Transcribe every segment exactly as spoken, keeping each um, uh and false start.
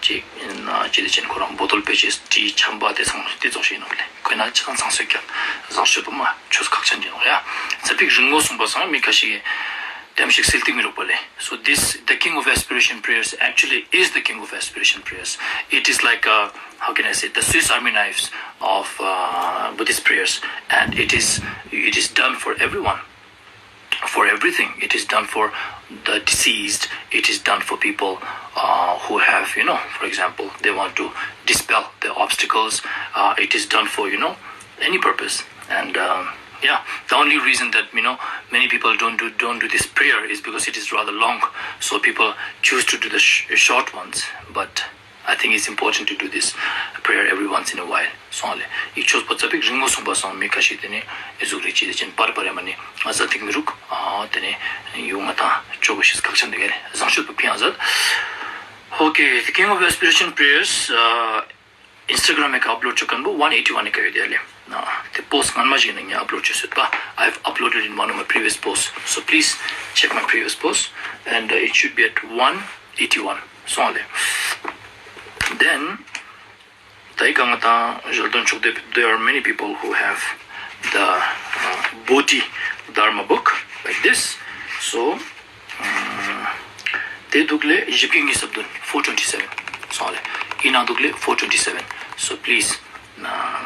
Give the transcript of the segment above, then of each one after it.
ཅིག་ཡིན་ན་ཅི་དེ་ཅན་ཁོ་རང་བོ་ཏོལ་པེ་ཅེས་ཏི་ཆམ་པ་དེ་ཚང་དེ་ཚོགས་ཤིག་ཡིན་ནོག་ལེ། ཁོས་ན་ཅི་ཚང་ཚང་སོད་ཀྱང་བཟང་སྤྱོད་པོ་མ་ཆོས་ཁག་ཅན་ཡིན་ནོག་ཡ། ཚ་པིག་རིང་མོ་གསུངས་པ་སང་མི་ཁ་ཤས་ཏེམ་ཞིག་སིལ་ཏིག་མི་རུག་པ་ལེ། So this, the king of aspiration prayers actually is the king of aspiration prayers. It is like, uh, how can I say, the Swiss Army knives of, uh, Buddhist prayers, and it is, it is done for everyone, for everything. It is done for the deceased. It is done for people, uh, who have, you know, for example, they want to dispel the obstacles. Uh, it is done for, you know, any purpose. And, um, yeah, the only reason that, you know, many people don't do don't do this prayer is because it is rather long. So people choose to do the sh- short ones. But I think it's important to do this prayer every once in a while. སོང་ལེ། ཡིག་ཆོས་པོ་ཚ་པིག་རིང་མོ་གསུངས་པ་སང་མི་ཁ་ཤས་དེ་ནས་ཨེ་ཟུག་རེ་ཅི་དེ་ཅན་པར་པར་ཡ་མ་ནི་ང་ཟ་ཐིག་མི་རུག་ཨ་དེ་ནས་ཡུ་ང་དང་ཅོ་གོ་ཤེས་ཁག་ཅན་དེ་ག་རེ་བཟང་སྤྱོད་པོ་ཕིང་ཨ་ཟད། Okay, the King of Aspiration prayers, uh, Instagram ཨེ་ཁ་ཨབ་ལོཌ་ཅོ་མཁན་པོ་one eighty one ཨེ་ཁ་ཡོད་དེ་ལེ། དེ་པོ་སི་སྔན་མ་ཞིག་ནས་ངས་ཨབ་ལོཌ་ཅོས་ཡོད་པ། I've uploaded in one of my previous posts, so please check my previous post, and, uh, it should be at one eighty one. སོང་ལེ། Then ད་ཡི་ག་ང་དང་ཞལ་འདོན་ཆོག་དེ། There are many people who have the, uh, Bodhi Dharma book like this. So, um, དེ་འདུག་ལེ། བཞི་བརྒྱ་ཉི་ཤུ་རྩ་བདུན། four twenty seven. སོང་ལེ། ཡིན་ནང་འདུག་ལེ། four twenty seven. So please, uh,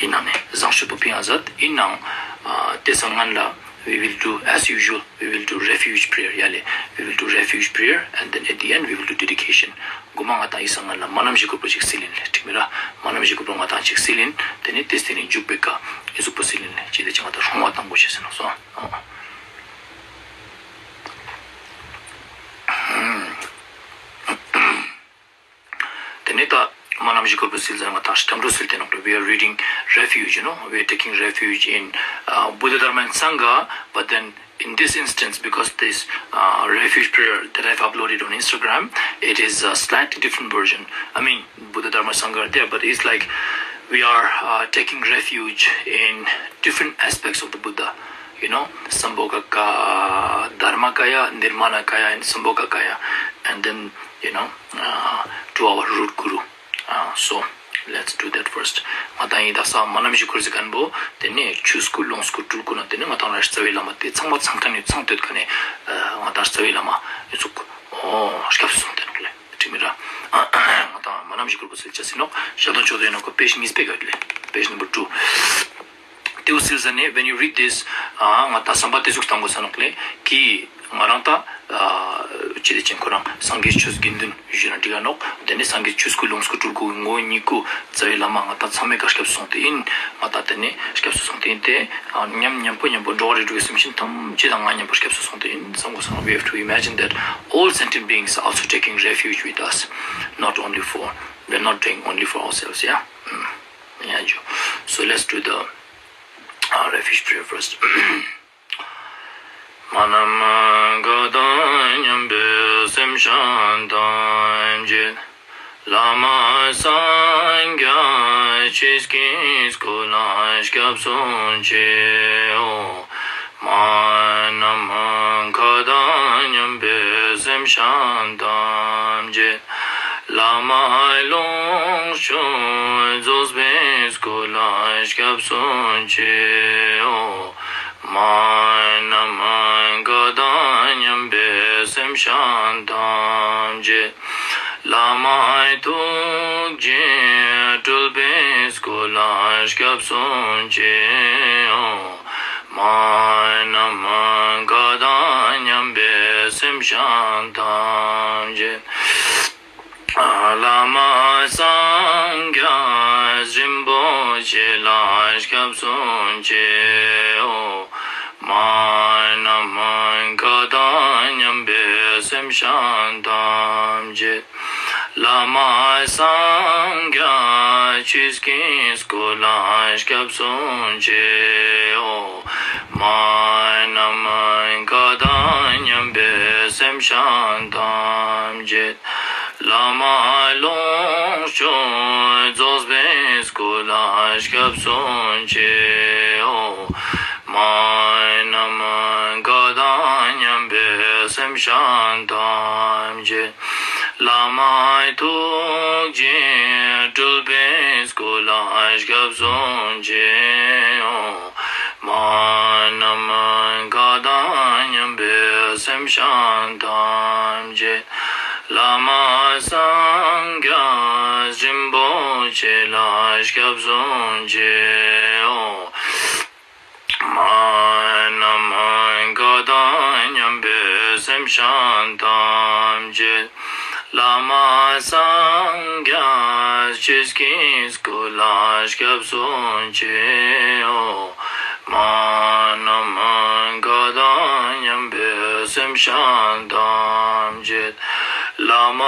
ཡིན་ནང་ནས་བཟང་སྤྱོད་པོ་ཕིང་ཨ་ཟད། ཡིན་ནང་ཨ་དེ་སང་སྔན་ལ། We will do as usual, we will do refuge prayer. ཡ་ལེ། We will do refuge prayer, and then at the end we will do dedication. གོ་མ་ང་དང་ཡིག་ཚང་ང་ལ་མ་ནམ་ཞིག་གོ་པོ་ཅིག་སིལ་ཡིན་ལེ། ཁྲིག་མི་ར། མ་ནམ་ཞིག་གོ་པོ་ང་དང་ཅིག་སིལ་ཡིན། དེ་ནས་དེ་སྟེང་ནས་འཇུག་པའི་ཀ་ཨེ་ཟུག་པོ་སིལ་ཡིན་ལེ། ཅི་དེ་ཅི་ང་དང་སྲུང་བ་དང་པོ་བྱེད་ཟིན་ནོ་སོ། དེ་ནས་ད་མ་ནམ་ཞིག་གོ་པོ་སིལ་ཟིན་ང་དང་སྐྱབས་འགྲོ་སིལ་ཏེ་ནོ། We are reading refuge, you know, we are taking refuge in, uh, Buddha, Dharma, and Sangha, but then in this instance, because this, uh, refuge prayer that I've uploaded on Instagram, it is a slightly different version. I mean, Buddha, Dharma, Sangha are there, but it's like we are, uh, taking refuge in different aspects of the Buddha. You know, Sambhogakaya, Dharmakaya, Nirmanakaya, and Sambhogakaya. And then, you know, uh, to our root guru. Uh, so, let's do that first. ང་དང་ཡིན་ད་ས་མ་ནམ་ཞིག་གོ་པོ་སིལ་མཁན་པོ། དེ་ནས་ཆོས་སྐུ་ལོངས་སྐུ་སྤྲུལ་སྐུ་ན། དེ་ནས་ང་དང་ར་རྩ་བའི་བླ་མ་དེ་ཚང་མ་ཚང་མཁན་ཡོད། ཚང་སྟོད་མཁན་ནས་ང་དང་ར་རྩ་བའི་བླ་མ་ཡོད་ཚུགས། ཨོ་སྐྱབས་སུ་སོང་སྟེ་ནོ་ལེ། ཁྲིག་མི་ར། ང་དང་མ་ནམ་ཞིག་གོ་པོ་སིལ་ཅེས་ཟིན་ནོ། ཞལ་འདོན་ཆོག་དེ་ཡིན་ནོ། ཁོ་page གཉིས་པའི་ག་ཡོད་ལེ། Page number two. དེའུ་སིལ་ཟ་ནས་when you read this, ཨ་ང་དང་བསམ་པ་དེ་ཟུག་བཏང་དགོས་ས་ནོག་ལེ། ཀི་ང་རང་ད་ཨ་ཅི་དེ་ཅན་ཁོ་རང་སངས་རྒྱས་ཆོས་དགེ་འདུན་ཞུས་ན་འགྲིག་ག་ནོག་དེ་ནས་སངས་རྒྱས་ཆོས་སྐུ་ལོངས་སྐུ་སྤྲུལ་སྐུ་ངོ་བོ་ཉིད་སྐུ་རྩ་བའི་བླ་མ་ང་དང་ཚང་མའི་ཀ་སྐྱབས་སུ་སོང་སྟེ་ཡིན། ང་དང་དེ་ནས་སྐྱབས་སུ་སོང་སྟེ་ཡིན་ཏེ། ཨ་མཉམ་མཉམ་པོ་མཉམ་པོ་འགྲོ་བ་རིགས་དྲུག་གི་སེམས་ཅན་ཐམས་ཅད་དང་ང་མཉམ་པོ་སྐྱབས་སུ་སོང་སྟེ་ཡིན་བསམ་དགོས་ས་ནོག We have to imagine that all sentient beings are also taking refuge with us, not only for, we're not doing only for ourselves, yeah? ཡ་ཇོ། So let's do the, uh, refuge prayer first. མ་ནམ་མཁའ་དང་མཉམ་པའི་སེམས་ཅན་ཐམས་ཅད། བླ་མ་སངས་རྒྱས་ཆོས་ཀྱི་སྐུ་ལ་སྐྱབས་སུ་མཆིའོ། མ་ནམ་མཁའ་དང་མཉམ་པའི་སེམས་ཅན་ཐམས་ཅད། བླ་མ་ལོངས་སྤྱོད་རྫོགས་པའི་སྐུ་ལ་སྐྱབས་སུ་མཆིའོ། མ་ནམ་མཁའ་དང་མཉམ་པའི་སེམས་ཅན་ཐམས་ཅད། བླ་མ་ཐུགས་རྗེ་སྤྲུལ་པའི་སྐུ་ལ་སྐྱབས་སུ་མཆིའོ། མ་ནམ་མཁའ་དང་མཉམ་པའི་སེམས་ཅན་ཐམས་ཅད། བླ་མ་སངས་རྒྱས་རིན་པོ་ཆེ་ལ་སྐྱབས་སུ་མཆིའོ། མ་ནམ་མཁའ་དང་མཉམ་པའི་སེམས་ཅན་ཐམས་ཅད། བླ་མ་སངས་རྒྱས་ཆོས་ཀྱི་སྐུ་ལ་སྐྱབས་སུ་མཆིའོ། མ་ནམ་མཁའ་དང་མཉམ་པའི་སེམས་ཅན་ཐམས་ཅད། བླ་མ་ལོངས་སྤྱོད་རྫོགས་པའི་སྐུ་ལ་སྐྱབས་སུ་མཆིའོ། མ་ནམ་མཁའ་དང་མཉམ་པའི་སེམས་ཅན་ཐམས་ཅད། བླ་མའི་ཐུགས་རྗེས་སྤྲུལ་པའི་སྐུ་ལ་སྐྱབས་སུ་མཆིའོ། མ་ནམ་མཁའ་དང་མཉམ་པའི་སེམས་ཅན་ཐམས་ཅད། བླ་མ་སངས་རྒྱས་རིན་པོ་ཆེ་ལ་སྐྱབས་སུ་མཆིའོ། མ་ནམ་མཁའ་དང་མཉམ་པའི་སེམས་ཅན་ཐམས་ཅད། བླ་མ་སངས་རྒྱས་ཆོས་ཀྱི་སྐུ་ལ་སྐྱབས་སུ་མཆིའོ། མ་ནམ་མཁའ་དང་མཉམ་པའི་སེམས་ཅན་ཐམས་ཅད། བླ་མ་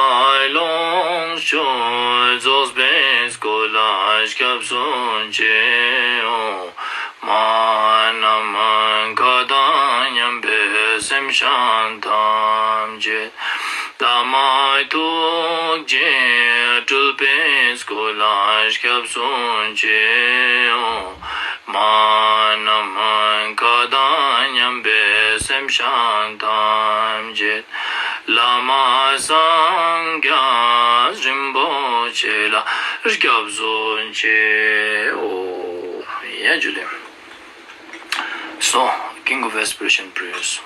ལོངས་སྤྱོད་རྫོགས་པའི་སྐུ་ལ་སྐྱབས་སུ་མཆིའོ། མ་ནམ་མཁའ་དང་མཉམ་པའི་སེམས་ཅན་ཐམས་ཅད། བླ་མ་ཐུགས་རྗེས་སྤྲུལ་པའི་སྐུ་ལ་སྐྱབས་སུ་མཆིའོ། མ་ནམ་མཁའ་དང་མཉམ་པའི་སེམས་ཅན་ཐམས་ཅད། བླ་མ་སངས་རྒྱས་རིན་པོ་ཆེ་ལ་སྐྱབས་སུ་མཆིའོ། ཡ་ཇུ་ལེ། So, King of Aspiration Prayers.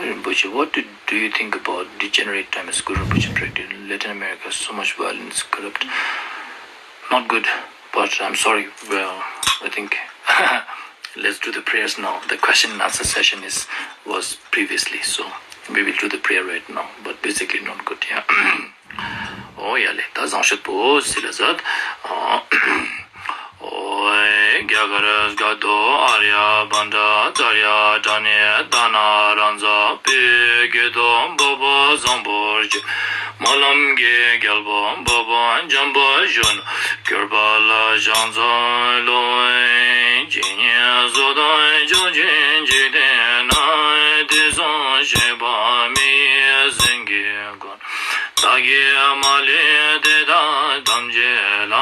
Rinpoche, what do, do you think about degenerate times? Guru Rinpoche predict in Latin America, so much violence, corrupt. Not good, but I'm sorry. Well, I think let's do the prayers now. The question and answer session is was previously, so we will do the prayer right now. But basically, not good. Yeah. ཨོ་ཡ་ལེ། ད་བཟང་སྤྱོད་པོ་སི་ལ་ཟད། ཨོ། རྒྱ་གར་སྐད་དུ། ཨཱརྱ་པཎྜི་ཏ་ཙརྱ་དྲ་ནི་དྷ་ན་རཱ་ཛ་པའི་སྐད་དུ། འཕགས་པ་བཟང་པོར་སྤྱོད་སྨོན་ལམ་གྱི་རྒྱལ་པོ། འཕགས་པ་འཇམ་དཔལ་གཞོན་ནུར་གྱུར་པ་ལ་ཕྱག་འཚལ་ལོ། ཇི་སྙེད་སུ་དག་བྱང་ཆུབ་འཇིག་རྟེན་ན། དུས་གསུམ་གཤེགས་པ་མི་ཡི་སེང་གེ་ཀུན། བདག་གིས་མ་ལུས་དེ་དག་ཐམས་ཅད་ལ།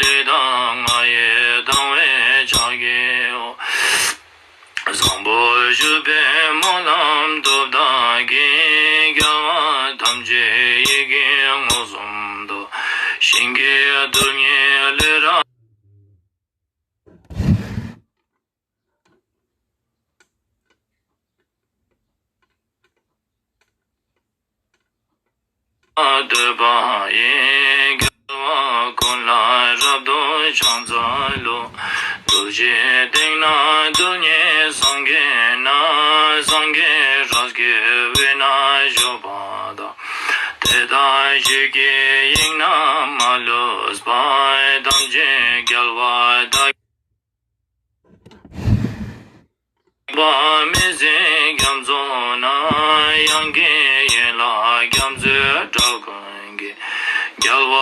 ལུས་དང་ངག་ཡིད་དང་བས་ཕྱག་བགྱིའོ། བཟང་པོར་གྱུར་པའི་སྨོན་ལམ་སྟོབས་དག་གིས། རྒྱལ་བ་ཐམས་ཅད་ཡིད་ཀྱིས་མངོན་སུམ་དུ། ཞིང་གི་རྡུལ་སྙེད་ལུས་རབ། བསྟོད་པ་ཡི། རྒྱལ་བ་ཀུན་ལ་རབ་ཏུ་ཕྱག་འཚལ་ལོ། རྡུལ་གཅིག་སྟེང་ན་རྡུལ་སྙེད་སངས་རྒྱས་རྣམས། སངས་རྒྱས་རབ་ཀྱི་དབུས་ན་བཞུགས་པ་དང་། དེ་དག་ཆོས་ཀྱི་དབྱིངས་རྣམས་མ་ལུས་པ། ཐམས་ཅད་རྒྱལ་བ་དག་པ་མི་ཟད་རྒྱ་མཚོ་ན། དབྱངས་ཀྱི་ཡན་ལག་རྒྱ་མཚོའི་སྒྲ་ཀུན་གྱིས། རྒྱལ་བ་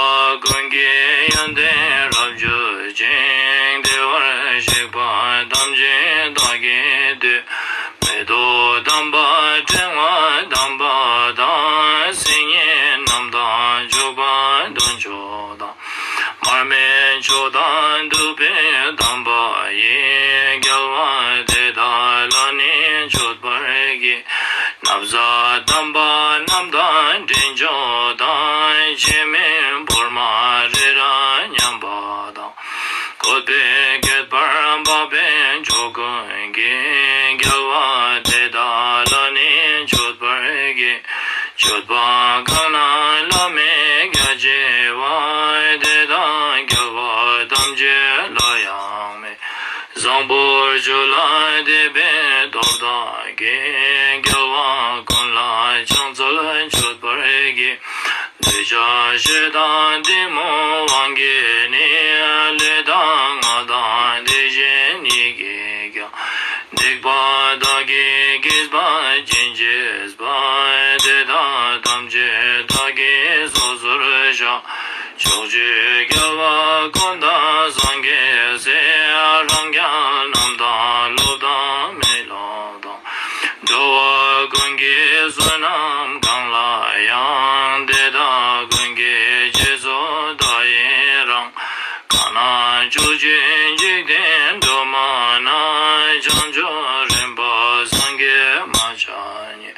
ཀུན་གྱི་ཡོན་ཏན་རབ་བརྗོད་ཅིང་། བདེ་བར་གཤེགས་པ་ཐམས་ཅད་བདག་གིས་བསྟོད། མེ་ཏོག་དམ་པ་ཕྲེང་བ་དམ་པ་དང་། སིལ་སྙན་རྣམས་དང་མཆོད་པ་འདོད་མཆོག་དང་། མར་མེ་མཆོག་དང་བདུག་སྤོས་དམ་པ་ཡིས། རྒྱལ་བ་དེ་དག་ལ་ནི་མཆོད་པར་བགྱི། ན་བཟའ་དམ་པ་རྣམས་དང་འདྲེན་མཆོག་དང་། བྱེ་མའི་ཕོར་མ་རེ་རེ་མཉམ་པ་དང་། བཀོད་པའི་བཀོད་པར་འཕགས་པའི་མཆོག་ཀུན་གྱིས། རྒྱལ་བ་དེ་དག་ལ་ནི་མཆོད་པར་བགྱི། མཆོད་པ་གང་རྣམས་བླ་མེད་རྒྱ་ཆེ་བ། དེ་དག་རྒྱལ་བ་ཐམས་ཅད་ལ་ཡང་མོས། བཟང་པོར་གྱུར་ལ་དད་པའི་སྟོབས་དག་གིས། རྒྱལ་བ་ཀུན་ལ་ཕྱག་འཚལ་མཆོད་པར་བགྱི། འདོད་ཆགས་ཞེ་སྡང་གཏི་མུག་དབང་གིས་ནི། ལུས་དང་ངག་དང་དེ་བཞིན་ཡིད་ཀྱིས་ཀྱང་། སྡིག་པ་དག་གིས་བགེགས་པ་ཅན་བྱེད་པ། དེ་དག་ཐམས་ཅད་བདག་གིས་སོ་སོར་བཤགས། ཕྱོགས་བཅུའི་རྒྱལ་བ་ཀུན་དང་སངས་རྒྱས་སྲས། རང་རྒྱལ་རྣམས་དང་སློབ་དང་མི་སློབ་དང་། འགྲོ་བ་ཀུན་གྱི་བསོད་ནམས་གང་ལ་ཡང་། དེ་དག་ཀུན་གྱི་རྗེས་སུ་བདག་ཡི་རང་། གང་ན་བྱང་ཆུབ་འཇིག་རྟེན་སྒྲོན་མ་ན། བྱང་ཆུབ་རིམ་པ་སངས་རྒྱས་མ་ཆགས་ཉིད།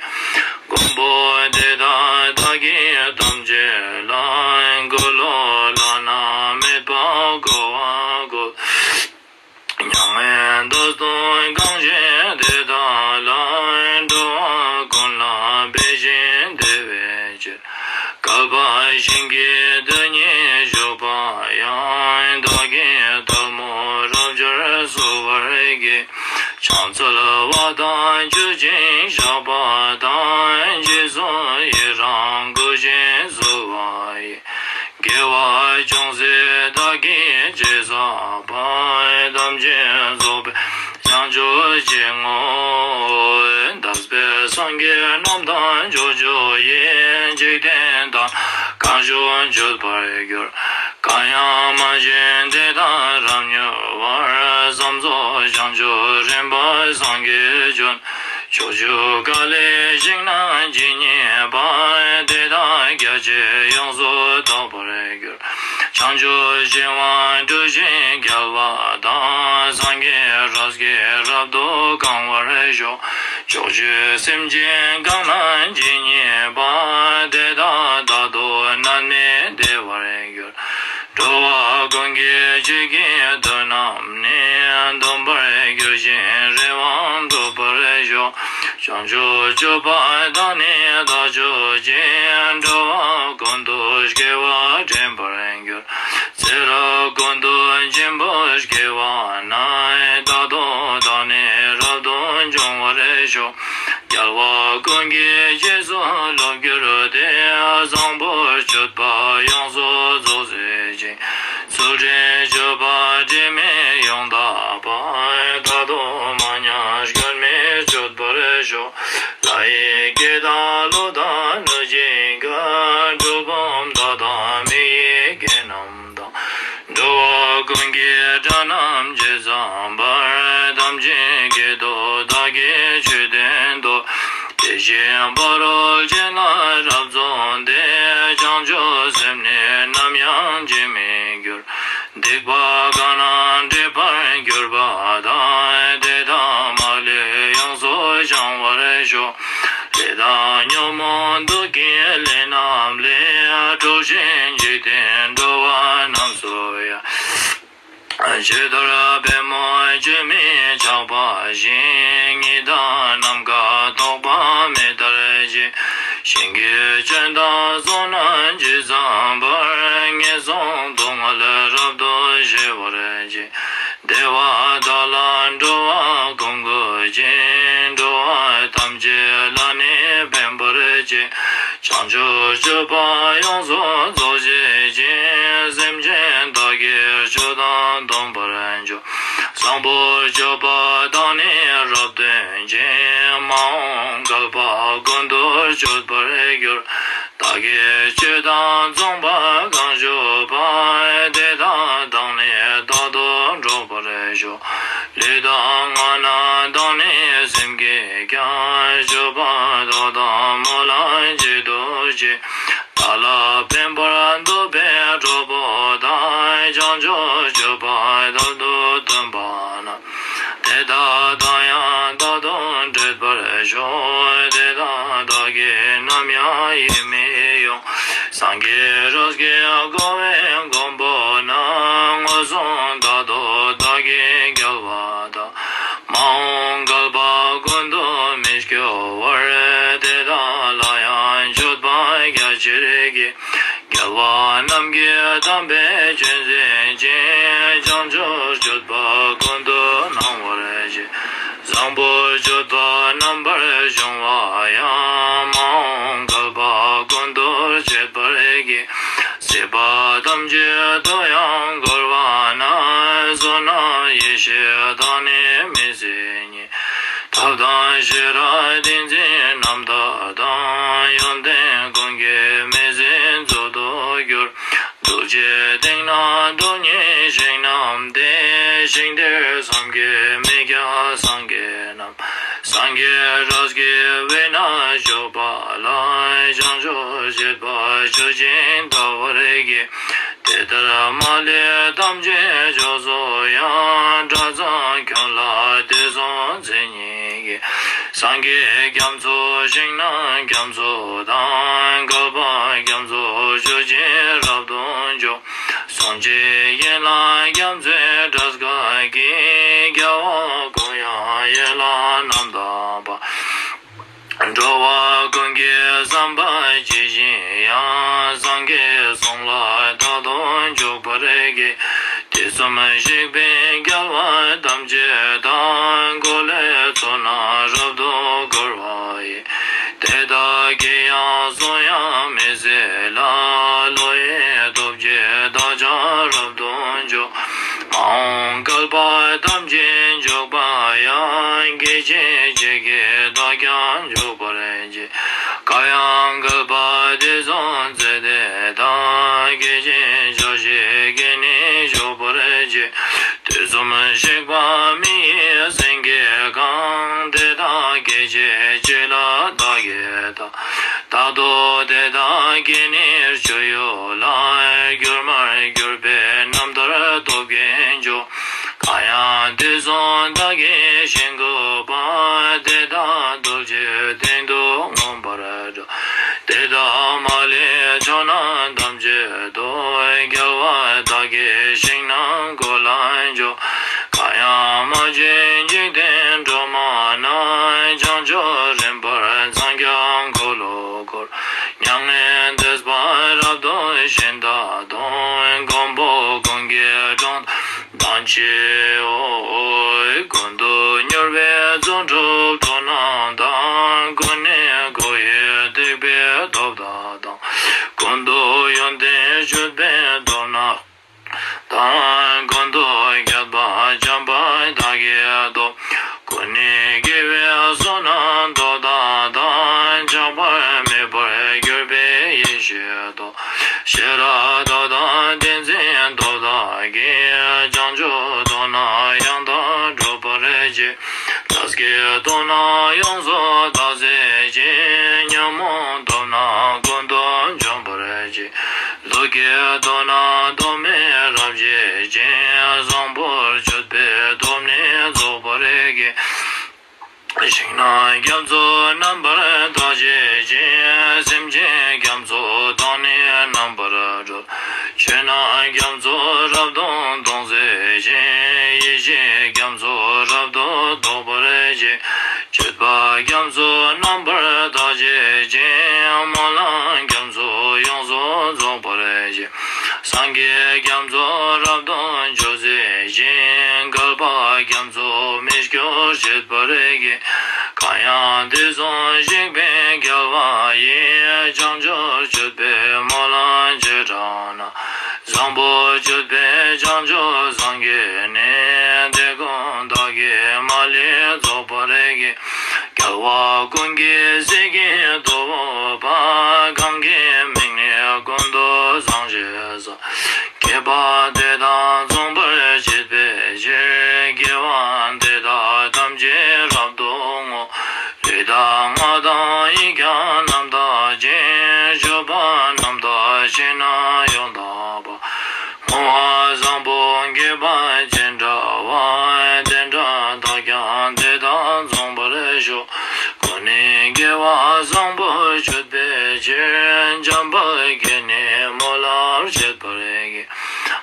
སྒོམ་ བདག་གིས་ཐམས་ཅད་ལ། འཁོར་ལོ་བླ་ན་མེད་པ་བསྐོར་བར་བསྐུལ། མྱ་ངན་འདས་དང་གང་ཞིག་དེ་དག་ལ། འགྲོ་བ་ཀུན་ལ་ཕན་ཞིང་བདེ་བའི་ཕྱིར། བསྐལ་པ་ཞིང་གི་རྡུལ་སྙེད་བཞུགས་པ་ཡང་། བདག་གིས་ཐལ་མོ་རབ་སྦྱར་གསོལ་བར་བགྱི། ཕྱག་འཚལ་བ་དང་མཆོད་ཅིང་བཤགས་པ་དང་། རྗེས་སུ་ཡི་རང་བསྐུལ་ཞིང་གསོལ་བ་ཡི། དགེ་བ་ཅུང་ཟད་བདག་གིས་ཅི་བསགས་པ། ཐམས་ཅད་རྫོགས་པའི་བྱང་ཆུབ་ཀྱི་ངོ་བོ། འདས་པའི་སངས་རྒྱས་རྣམས་དང་ཕྱོགས་བཅུ་ཡི། འཇིག་རྟེན་དང་གང་བཞུགས་མཆོད་པར་གྱུར། གང་ཡང་མ་ཞུས་དེ་དག་རབ་མྱུར་བར། བསམ་རྫོགས་བྱང་ཆུབ་རིམ་པར་སངས་རྒྱས་བྱོན། ཕྱོགས་བཅུ་ག་ལའི་ཞིང་རྣམས་ཇི་སྙེད་པ། དེ་དག་རྒྱ་ཆེར་ཡོངས་སུ་དག་པར་གྱུར། བྱང་ཆུབ་ཤིང་དབང་སྤྲུལ་ཞིང་རྒྱལ་བ་དང་། སངས་རྒྱས་རབ་ཀྱིས་རབ་ཏུ་གང་བར་ཤོག། ཕྱོགས་བཅུའི་སེམས་ཅན་གང་རྣམས་ཇི་སྙེད་པ། དེ་དག་རྟག་ཏུ་བརྣབ་ནས་བདེ་བར་གྱུར། འགྲོ་བ་ཀུན་གྱི་ཆོས་ཀྱི་དོན་རྣམས་ནི། འདོམས་པར་གྱུར་ཅིང་རེ་བ་འགྲུབ་པར་ཤོག། བྱང་ཆུབ་སྤྱོད་པ་དག་ནི་དག་གྱུར་ཅིང་། འགྲོ་བ་ཀུན་ཏུ་སྐྱེ་བ་དྲན་པར་འགྱུར། ཚེ་རབས་ཀུན་ཏུ་འཆི་འཕོ་སྐྱེ་བ་ན། རྟག་ཏུ་བདག་ནི་རབ་ཏུ་འབྱུང་བར་ཤོག། རྒྱལ་བ་ཀུན་གྱི་རྗེས་སུ་བསླབ་གྱུར་ཏེ། བཟང་པོ་སྤྱོད་པ་ཡོངས་སུ་རྫོགས་མཛད་ཅིང་། ཚུལ་ཁྲིམས་སྤྱོད་པ་དྲི་མེད་ཡོངས་དག་པ། རྟག་ཏུ་མ་ཉམས་སྐྱོན་མེད་སྤྱོད་པར་ཤོག། ལྷ་ཡི་སྐད་དང་ཀླུ་དང་གནོད་སྦྱིན་ཁ། གྲུལ་བུམ་དག་དང་མི་ཡི་སྐད་རྣམས་དང་། འགྲོ་བ་ཀུན་གྱི་སྒྲ་རྣམས་ཇི་ཙམ་པར། ཐམས་ཅད་སྐད་དུ་བདག་གིས་ཆོས་བསྟན་ཏོ། དེ་བཞིན་ཕ་རོལ་ཕྱིན་ལ་རབ་རྫོགས་ཏེ། བྱང་ཆུབ་སེམས་ནི་ནམ་ཡང་འཆི་མེད་འགྱུར། སྡིག་པ་གང་རྣམས་སྒྲིབ་པར་གྱུར་པ་དག། དེ་དག་མ་ལུས་ཡོངས་སུ་བྱང་བར་ཤོག། ལས་དང་ཉོན་མོངས་དུག་གི་ལས་རྣམས་ལས། གྲོལ་ཞིང་འཇིག་རྟེན་འགྲོ་བ་རྣམས་སུ་ཡང་། ཇི་ལྟར་པད་མོ་ཆུ་མིག་ཆགས་པ་བཞིན། གཉིད་དང་ནམ་མཁའ་རྟོག་པ་མེ་ལྟར་བརྗིད། ཞིང་གི་སྐྱོན་དང་ཚོགས་རྣམས་ཇི་ཙམ་པར། ངན་སོང་སྡུག་བསྔལ་རབ་ཏུ་ཞི་བར་བྱེད། བདེ་བ་དག་ལ་འགྲོ་བ་ཀུན་བཀོད་ཅིང་། འགྲོ་བ་ཐམས་ཅད་ལ་ནི་ཕན་པར་བྱེད། བྱང་ཆུབ་སྤྱོད་པ་ཡོངས་སུ་རྫོགས་བྱེད་ཅིང་། སེམས་ཅན་དག་གི་སྤྱོད་དང་སྡོམ་པར་འཇུག། བཟང་པོ་སྤྱོད་པ་དག་ནི་རབ་སྟོན་ཅིང་། མ་འོངས་བསྐལ་པ་ཀུན་ཏུ་སྤྱོད་པར་འགྱུར། བདག་གི་སྤྱོད་དང་མཚུངས་པ་གང་བྱུང་བ། དེ་དག་དང་ནི་རྟག་ཏུ་འགྲོགས་པར་ཤོག། ལུས་དང་ངག་རྣ་དང་ནི་སེམས་ཀྱིས་ཀྱང་། སྤྱོད་པ་དག་དང་མོ་ལ་འཇིགས་སུ་བྱེད། བདག་ལ་ཕན་པར་འདོད་པའི་གྲོགས་པོ་དག། བྱང་ཆུབ་སྤྱོད་པ་དག་ཏུ་སྟོན་པ་རྣམས། དེ་དག་དང་ཡང་རྟག་ཏུ་འཕྲད་པར་ཤོག། དེ་དག་བདག་གིས་ནམ་ཡང་ཡིད་མི་དབྱུང་། སངས་རྒྱས་རབ་ཀྱིས་བསྐོར་བའི་མགོན་པོ་རྣམས། མངོན་སུམ་རྟག་ཏུ་བདག་གིས་རྒྱལ་བ་དག། མ་འོངས་བསྐལ་པ་ཀུན་ཏུ་མི་སྐྱོ་བར། དེ་དག་ལ་ཡང་མཆོད་པ་རྒྱ་ཆེར་བགྱི། རྒྱལ་བ་རྣམས་ཀྱི་དམ་པའི་ཆོས་འཛིན་ཅིང་། བྱང་ཆུབ་སྤྱོད་པ་ཀུན་ཏུ་སྣང་བར་བྱེད། བཟང་པོ་སྤྱོད་པ་རྣམ་པར་སྦྱོང་བ་ཡང་། མ་འོངས་བསྐལ་པ་ཀུན་ཏུ་སྤྱད་པར་བགྱི། སྲིད་པ་ཐམས་ཅད་དུ་ཡང་འཁོར་བ་ན། བསོད་ནམས་ཡེ་ཤེས་དང་ནི་མི་ཟད་ཉིད། ཐབས་དང་ཤེས་རབ་ཏིང་འཛིན་རྣམ་དག་དང་། ཡོན་ཏན་ཀུན་གྱི་མེ་འཛིན་མཛོད་དུ་གྱུར། ཐུགས་རྗེའི་སྟེང་ན་སྟོང་ཉིད་ཞིང་རྣམས་ཏེ། ཞིང་དེར་བསམ་གྱིས་མི་ཁྱབ་སངས་རྒྱས་རྣམས། སངས་རྒྱས་རབ་ཀྱིས་དཔེར་ན་ཕྱུག་པ་ལ། བྱང་ཆུབ་སྤྱད་པ་སྤྱོད་ཅིང་དགའ་བར་བགྱི། དེ་ལྟར་མ་ལུས་ཐམས་ཅད་མཆོག་སུ་ཡང་། སྒྲ་གཙང་ཁྱོད་ལ་དུས་གསུམ་མཚན་ཉིད་ཀྱིས། སངས་རྒྱས་རྒྱ་མཚོ་ཞིང་རྣམས་རྒྱ་མཚོ་དང་། བསྐལ་པ་ རྒྱ་མཚོའི་སྒྲ་སྐད་ཀྱིས། རྒྱལ་བ་ཀུན་དབྱངས་ཡན་ལག་རྣམ་དག་པ། འགྲོ་བ་ཀུན་གྱི་བསམ་པ་ཇི་བཞིན་དབྱངས། སངས་རྒྱས་གསུང་ལ་རྟག་ཏུ་འཇུག་པར་བགྱི། དུས་གསུམ་གཤེགས་པའི་རྒྱལ་བ་ཐམས་ཅད་དང་། འཁོར་ལོའི་ཚོགས་རྣམས་རབ་ཏུ་བསྐོར་བ་ཡི། དེ་དག་གི་ཡང་གསུང་དབྱངས་མི་ཟད་ལ། བློ་ཡི་སྟོབས་ཀྱིས་བདག་ཀྱང་རབ་ཏུ་འཇུག་མ་འོངས་བསྐལ་པ་ཐམས་ཅད་འཇུག་པ་ཡང་། སྐད་ཅིག་གཅིག་གིས་བདག་ཀྱང་འཇུག་པར་བགྱི། གང་ཡང་བསྐལ་པ་དུས་གསུམ་ཚེ་འདི་དང་། སྐད་ཅིག་ཕྱོགས་བཞི་གིས་ནི་བཞུགས་པར་བགྱི། དུས་གསུམ་གཤེགས་པ་མི་ཡི་སེང་གེ་གང་། དེ་དག་སྐད་ཅིག་གཅིག་ལ་བདག་གིས་བལྟ། རྟག་ཏུ་དེ་དག་གི་ནི་སྤྱོད་ཡུལ་ལ། གྱུར་མར་གྱུར་པའི་རྣམ་ཐར་སྟོབས་ཀྱིས་འཇུག་གང་ཡང་དུས་གསུམ་བདག་གིས་ཞིང་བཀོད་པ། དེ་དག་རྡུལ་གཅིག་སྟེང་དུ་མངོན་པར་འགྲོ། དེ་དག་མ་ལུས་ཕྱོགས་རྣམས་ཐམས་ཅད་དུ། རྒྱལ་བ་དག་གི་ཞིང་རྣམས་ཀུན་ལ་འཇུག་གང་ཡང་མ་བྱོན་འཇིག་རྟེན་སྒྲོན་མ་རྣམས། བྱང་ཆུབ་རིམ་པར་འཚང་རྒྱ་འཁོར་ལོ་བསྐོར། མྱ་ངན་འདས་པ་རབ་ཏུ་ཞི་མཐའ་སྟོན། མགོན་པོ་ཀུན་གྱི་དྲུང་དུ་བདག་མཆིའོ། ཀུན་ཏུ་མྱུར་བའི་ཚོགས་དྲུག་ཐོབ་རྣམས་དང་། ཀུན་ནས་འགོ་བའི་སྡིག་པའི་སྟོབས་དག་དང་། ཀུན་ཏུ་ཡོན་ཏན་སྤྱོད་པའི་སྟོབས་རྣམས་དང་། ཀུན་ཏུ་རྒྱས་པ་བྱམས་པ་དག་གི་སྟོབས། ཀུན་ནས་དགེ་བའི་བསོད་ནམས་སྟོབས་དག་དང་། ཆགས་པ་མེད་པར་གྱུར་པའི་ཡེ་ཤེས་སྟོབས། ཤེས་རབ་སྟོབས་དང་ཏིང་འཛིན་སྟོབས་དག་གིས། བྱང་ཆུབ་སྟོབས་རྣམས་ཡང་དག་སྒྲུབ་པར་བགྱི། ལས་ཀྱི་སྟོབས་རྣམས་ཡོངས་སུ་དག་བྱེད་ཅིང་། ཉོན་མོངས་སྟོབས་རྣམས་ཀུན་ཏུ་འཇོམས་པར་བགྱི། ལུས་ཀྱི་སྟོབས་རྣམས་སྟོབས་མེད་རབ་བྱེད་ཅིང་། བཟང་པོར་སྤྱོད་པའི་སྟོབས་ནི་རྫོགས་པར་བགྱི། ཞིང་རྣམས་རྒྱ་མཚོ་རྣམ་པར་དག་བྱེད་ཅིང་། སེམས་ཅན་རྒྱ་མཚོ་དག་ནི་རྣམ་པར་སྒྲོལ། ཆོས་རྣམས་རྒྱ་མཚོ་རབ་ཏུ་དོག་མཛད་ཅིང་། ཡེ་ཤེས་རྒྱ་མཚོ་རབ་ཏུ་རྟོགས་པར་བྱེད། སྤྱོད་པ་རྒྱ་མཚོ་རྣམ་པར་དག་བྱེད་ཅིང་། སྨོན་ལམ་རྒྱ་མཚོ་ཡོངས་སུ་རྫོགས་པར་བྱེད། སངས་རྒྱས་རྒྱ་མཚོ་རབ་ཏུ་འཇུག་མཛད་ཅིང་། བསྐལ་པ་རྒྱ་མཚོ་མི་སྐྱོར་བྱེད་པར་བགྱི། གང་ཡང་དུས་གསུམ་གཤེགས་པའི་རྒྱལ་བ་ཡི། བྱང་ཆུབ་སྤྱོད་པའི་སྨོན་ལམ་བྱེ་བྲག་རྣམས། བཟང་པོ་སྤྱོད་པས་བྱང་ཆུབ་སངས་རྒྱས་ནས། དེ་ཀུན་བདག་གིས་མ་ལུས་རྫོགས་པར་བགྱི། རྒྱལ་བ་ཀུན་གྱི་སྲས་ཀྱི་ཐུ་བོ་པ། གང་གི་མིང་ནི་ཀུན་ཏུ་བཟང་ཞེས་བྱ། བསྐལ་པ་དེ་དག་མཚུངས་པར་བྱེད་པའི་ཕྱིར། དགེ་བ་འདི་དག་ཐམས་ཅད་རབ་ཏུ་བསྔོ། ལུས་དང་ངག་དང་ཡིད་ཀྱང་རྣམ་དག་ཅིང་། སྤྱོད་པ་རྣམ་དག་ཤེས་རྣམས་ཡང་དག་པ། བསྔོ་བ་བཟང་པོ་དགེ་བ་ཅི་འདྲ་བ། དེ་འདྲ་དག་ཀྱང་དེ་དག་མཚུངས་པར་ཤོག །ཀུན་ནས་དགེ་བ་བཟང་པོ་སྤྱོད་པའི་ཕྱིར། འཇམ་དཔལ་གྱིས་ནི་སྨོན་ལམ་བྱེད་པར་བགྱི།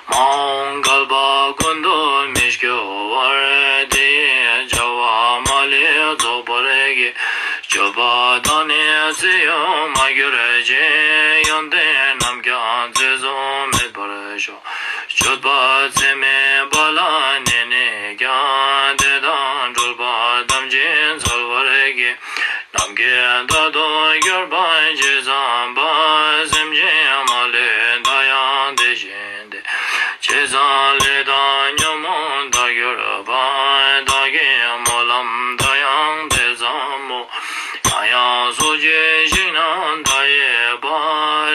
མ་འོངས་བསྐལ་པ་ཀུན་ཏུ་མི་སྐྱོ་བར། དེ་ཡི་བྱ་བ་མ་ལུས་རྫོགས་པར་བགྱི། སྤྱོད་པ་དག་ནི་ཚེ་ཡོད་མ་གྱུར་ཅིག །ཡོན་ཏན་རྣམས་ཀྱང་ཚེ་གཟུགས་མེད་པར་ཤོག །སྤྱོད་པ་ཚད་མེད་པ་ལ་གནས་ནས་ཀྱང་། དེ་དག་འགྲུབ་པ་ཐམས་ཅད་འཚལ་བར་བགྱི། ནམ་མཁའི་མཐའ་དང་ཁྱབ་པ་ཇི་ཙམ་པ། སེམས་ཅན་མ་ལུས་མཐའ་ཡང་དེ་བཞིན་ཏེ། ཇི་ཙམ་ལས་དང་ཉོན་མོངས་མཐའ་གྱུར་པ། བདག་གི་སྨོན་ལམ་མཐའ་ཡང་དེ་ཙམ་མོ། གང་ཡང་སོ་སྐྱེའི་ཞིང་རྣམས་མཐའ་ཡས་པ།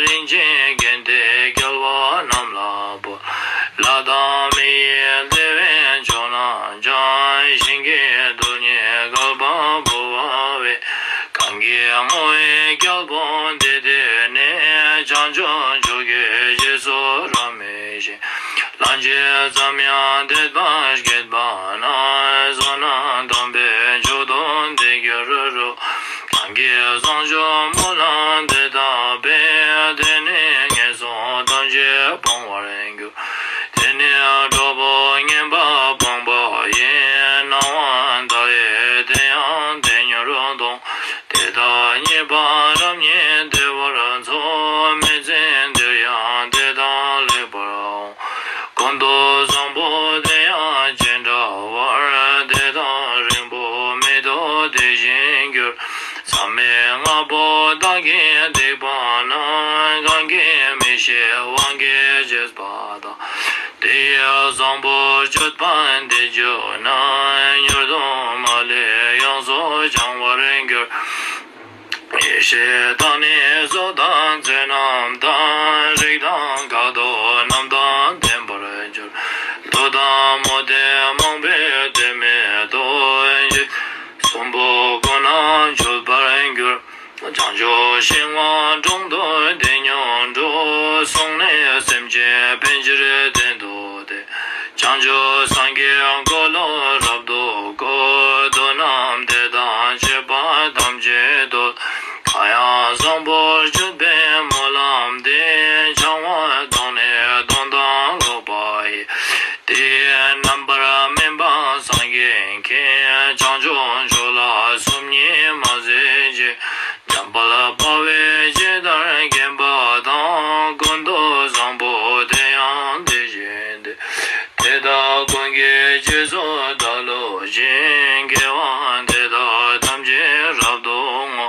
རིན་ཆེན་གན་དྷའི་རྒྱལ་བ་རྣམས་ལ་ཕུལ། ལྷ་དང་མི་ཡི་བདེ་བའི་མཆོག་རྣམས་ཀྱང་། ཞིང་གི་རྡུལ་སྙེད་བསྐལ་པ་འབུལ་བ་འོས། གང་གིས་བསྔོ་བའི་རྒྱལ་པོ་འདི་བཏུད་ནས། བྱང་ཆུབ་མཆོག་གི་རྗེས་སུ་རབ་མོས་ཤིང་། ལན་ཅིག་ཙམ་ཡང་དད་པ་བསྐྱེད་པ་ན། བསོད་ནམས་དམ་པའི་མཆོག་ཏུ་འདི་འགྱུར་རོ། གང་གིས་བཟང་སྤྱོད་སྨོན་ལམ་འདི་དག་པས། དེ་ནི་ངན་སོང་ཐམས་ཅད་སྤོང་བར་འགྱུར། དེ་ནས་གྲོགས་ གིས་བཏེགས་པ་ན། གང་གིས་མི་ཤེས་དབང་གིས་བྱས་པ་དང་། དེ་ཡི་བཟང་པོ་སྤྱོད་པ་འདི་བརྗོད་ན། མྱུར་དུ་མ་ལུས་ཡོངས་སུ་བྱང་བར་འགྱུར། ཡེ་ཤེས་དང་ནི་གཟུགས་དང་ཚེར་རྣམས་དང་། རིགས་དང་ཁ་དོག་རྣམས་དང་ལྡན་པར་འགྱུར། དུག་དང་མུ་སྟེགས་རྨོངས་པའི་དོན་མེད་དུ། ཡེ་ཤེས་གསུམ་པོ་ཀུན་ནས་འགྱུར་བར་འགྱུར། བྱང་ཆུབ་ཤིང་དབང་དྲུང་དུ་དེ་ཉིད་འགྲོ། གསུངས་ནས་སེམས་ཅན་ཕན་ཕྱིར་བསྟན་ཏོ་སྟེ། བྱང་ཆུབ་སངས་རྒྱས་འཁོར་ལོ་རབ་ཏུ་བསྐོར། དུས་རྣམས་དེ་དང་བཅས་པ་ཐམས་ཅད་དུ། གང་ཡང་བཟང་པོ་སྤྱོད་པའི་སྨོན་ལམ་འདི། བྱང་བ་དང་ནི་སྟོང་དང་ལོག་པ་ཡི། དེ་ཡི་རྣམ་པར་སྨིན་པ་སངས་རྒྱས་མཁྱེན། བྱང་ཆུབ་མཆོག་ལ་སོམ་ཉི་མ་ཟད་ཅིང་། འཇམ་དཔལ་དཔའ་བོས་ཇི་ལྟར་མཁྱེན་པ་དང་། ཀུན་ཏུ་བཟང་པོ་དེ་ཡང་དེ་བཞིན་ཏེ། དེ་དག་ཀུན་གྱི་རྗེས་སུ་བདག་སློབ་ཅིང་། དགེ་བ་འདི་དག་ཐམས་ཅད་རབ་ཏུ་བསྔོ།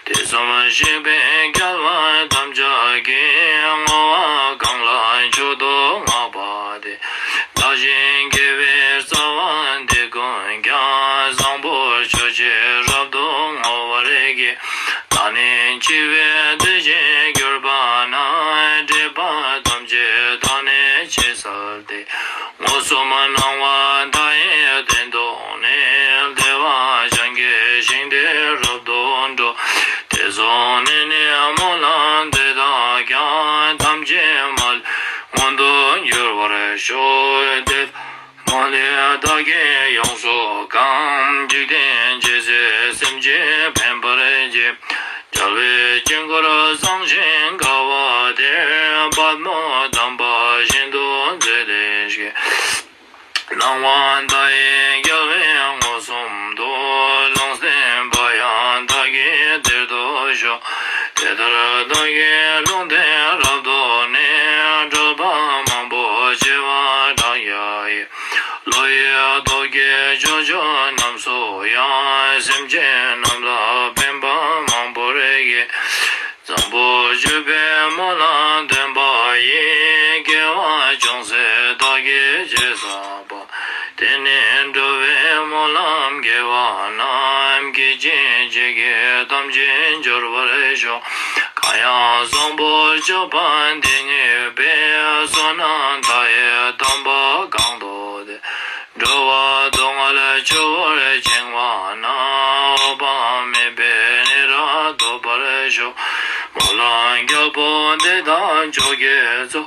དུས་གསུམ་གཤེགས་པའི་རྒྱལ་བ་ཐམས་ཅད་ཀྱིས། བསྔོ་བ་གང་ལ་མཆོག་ཏུ་བསྔགས་པ་དེས། བདག་གཞན་དགེ་བའི་རྩ་བ་འདི་ཀུན་ཀྱང་། བཟང་པོ་སྤྱོད་ཕྱིར་རབ་ཏུ་བསྔོ་བར་བགྱི། བདག་ནི་འཆི་བའི་དུས་ཤེས་གྱུར་པ་ན། སྒྲིབ་པ་ཐམས་ཅད་དག་ནི་ཕྱི་བསལ་ཏེ། མངོན་སུམ་སྣང་བ་མཐའ་ཡས་སྟེང་དུ་གནས། བདེ་བ་ཅན་གྱི་ཞིང་དེར་རབ་ཏུ་འགྲོ། དེ་སོགས་ནས་ནི་སྨོན་ལམ་འདི་དག་ཀྱང་། ཐམས་ཅད་མ་ལུས་མངོན་དུ་འགྱུར་བར་ཤོག། དེ་མ་ལུས་བདག་གིས་ཡོངས་སུ་གང་། འཇིག་རྟེན་ཇི་སྲིད་སེམས་ཅན་ཕན་པར་བགྱི། རྒྱལ་བའི་དཀྱིལ་འཁོར་བཟང་ཞིང་དགའ་བ་དེར། པདྨོ་དམ་པ་བཞིན་དུ་མཛེས་ཏེ་སྐྱེ། སྣང་བ་མཐའ་ཡས་རྒྱལ་བས་མངོན་སུམ་དུ། ལུང་བསྟན་པ་ཡང་བདག་གིས་དེར་ཐོབ་ཤོག། དེ་ལྟར་བདག་གིས་ལུང་བསྟན་རབ་ཏུ་ནི། སྒྲུབ་པ་མང་པོ་བྱེ་བ་ཕྲག་བརྒྱ་ཡིས། བློ་ཡི་སྟོབས་ཀྱིས་ཕྱོགས་བཅུ་རྣམས་སུ་ཡང་། སེམས་ཅན་རྣམས་ལ་ཕན་པ་མང་པོར་བགྱི། བཟང་པོ་སྤྱོད་པའི་སྨོན་ལམ་འདོན་པ་ཡིས། དགེ་བ་ཅུང་ཟད་བདག་གིས་བྱས་བསགས་པ། དེ་ནི་འགྲོ་བའི་སྨོན་ལམ་དགེ་བ་རྣམས། བགྱིས་ཤིང་བགྱིད་ཀྱི་ཐམས་ཅད་འབྱོར་བར་ཤོག། གང་ཡང་བཟང་པོ་སྤྱོད་པ་འདི་ངེས་པས། བསོད་ནམས་མཐའ་ཡས་དམ་པ་གང་བསགས་ཏེ། འགྲོ་བ་སྡུག་བསྔལ་ཆུ་བོར་བྱིང་བ་ན། འོད་དཔག་མེད་པའི་གནས་རབ་ཐོབ་པར་ཤོག། སྨོན་ལམ་རྒྱལ་པོ་འདི་དག་མཆོག་གི་གཙོ།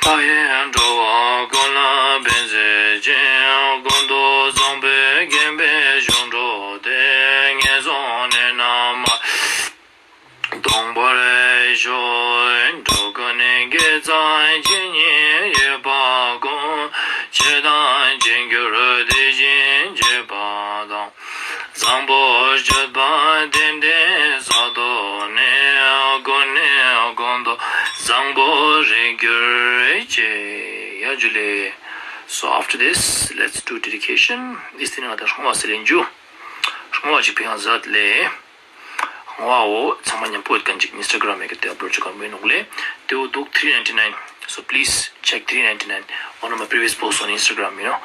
མཐའ་ཡས་འགྲོ་བ་ཀུན་ལ་ཕན་མཛད་ཅིང་། ཀུན་ཏུ་བཟང་པོས་བརྒྱན་པའི་གཞུང་གྲུབ་སྟེ། ངན་སོང་གནས་རྣམས་མ་ལུས་སྟོངས་པར་ཤོག། འགྲོ་ཀུན་དགེ་རྩ་ཇི་སྙེད་ཡོད་པ་ཀུན། བྱས་དང་བྱེད་འགྱུར་དེ་བཞིན་བྱེད་པ་དང་། བཟང་པོ་སྤྱོད་པ་དེ་འདྲའི་ས་ཐོབ་ནས། ཀུན་ནས་ཀུན་ཏུ་བཟང་པོར་རེག་གྱུར་ཅིག། ཡ་ཇུ་ལེ། So after this, let's do dedication. ཨི་སྟེ་ནི་ང་དང་བསྔོ་བ་ཟེར་ལེན་རྒྱུ། བསྔོ་བ་ཅིག་ཕན་ཡང་མཛད་ལེ། བསྔོ་བ་འོ་ཚང་མ་མཉམ་པོ་ཡོད་མཁན་ཅིག་Instagram་ཡི་གི་དེ་ཨབ་ལོཌ་བྱེད་གར་མི་ནུག་ལེ། དེའུ་འདུག three ninety nine. So please check three ninety nine. One of my previous posts on Instagram, you know.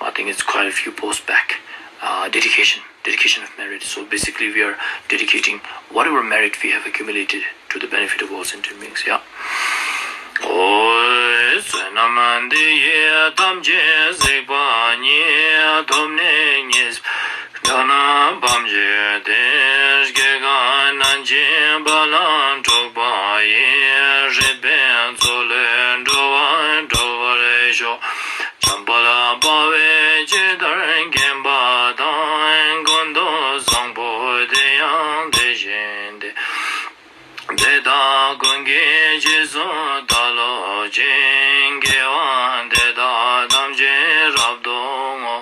I think it's quite a few posts back. Uh, dedication, dedication of merit. So basically, we are dedicating whatever merit we have accumulated to the benefit of all sentient beings. Yeah. ཨོ། བསོད་ནམས་འདི་ཡིས་ཐམས་ཅད་གཟིགས་པ་ཉིད། ཐོབ་ནས་ཉེས་པའི་དགྲ་རྣམས་ཕམ་བྱས་ཏེ། སྐྱེ་རྒ་ན་འཆིའི་རྦ་རླབས་འཁྲུགས་པ་ཡི། སྲིད་པའི་མཚོ་ལས་འགྲོ་བ་སྒྲོལ་བར་ཤོག། འཇམ་དཔལ་དཔའ་བོས་ཇི་ལྟར་མཁྱེན་པ་དང་། ཀུན་ཏུ་བཟང་པོ་དེ་ཡང་དེ་བཞིན་ཏེ། དེ་དག་ཀུན་གྱི་རྗེས་སུ་བདག་སློབ་ཅིང་། དགེ་བ་འདི་དག་ཐམས་ཅད་རབ་ཏུ་བསྔོ།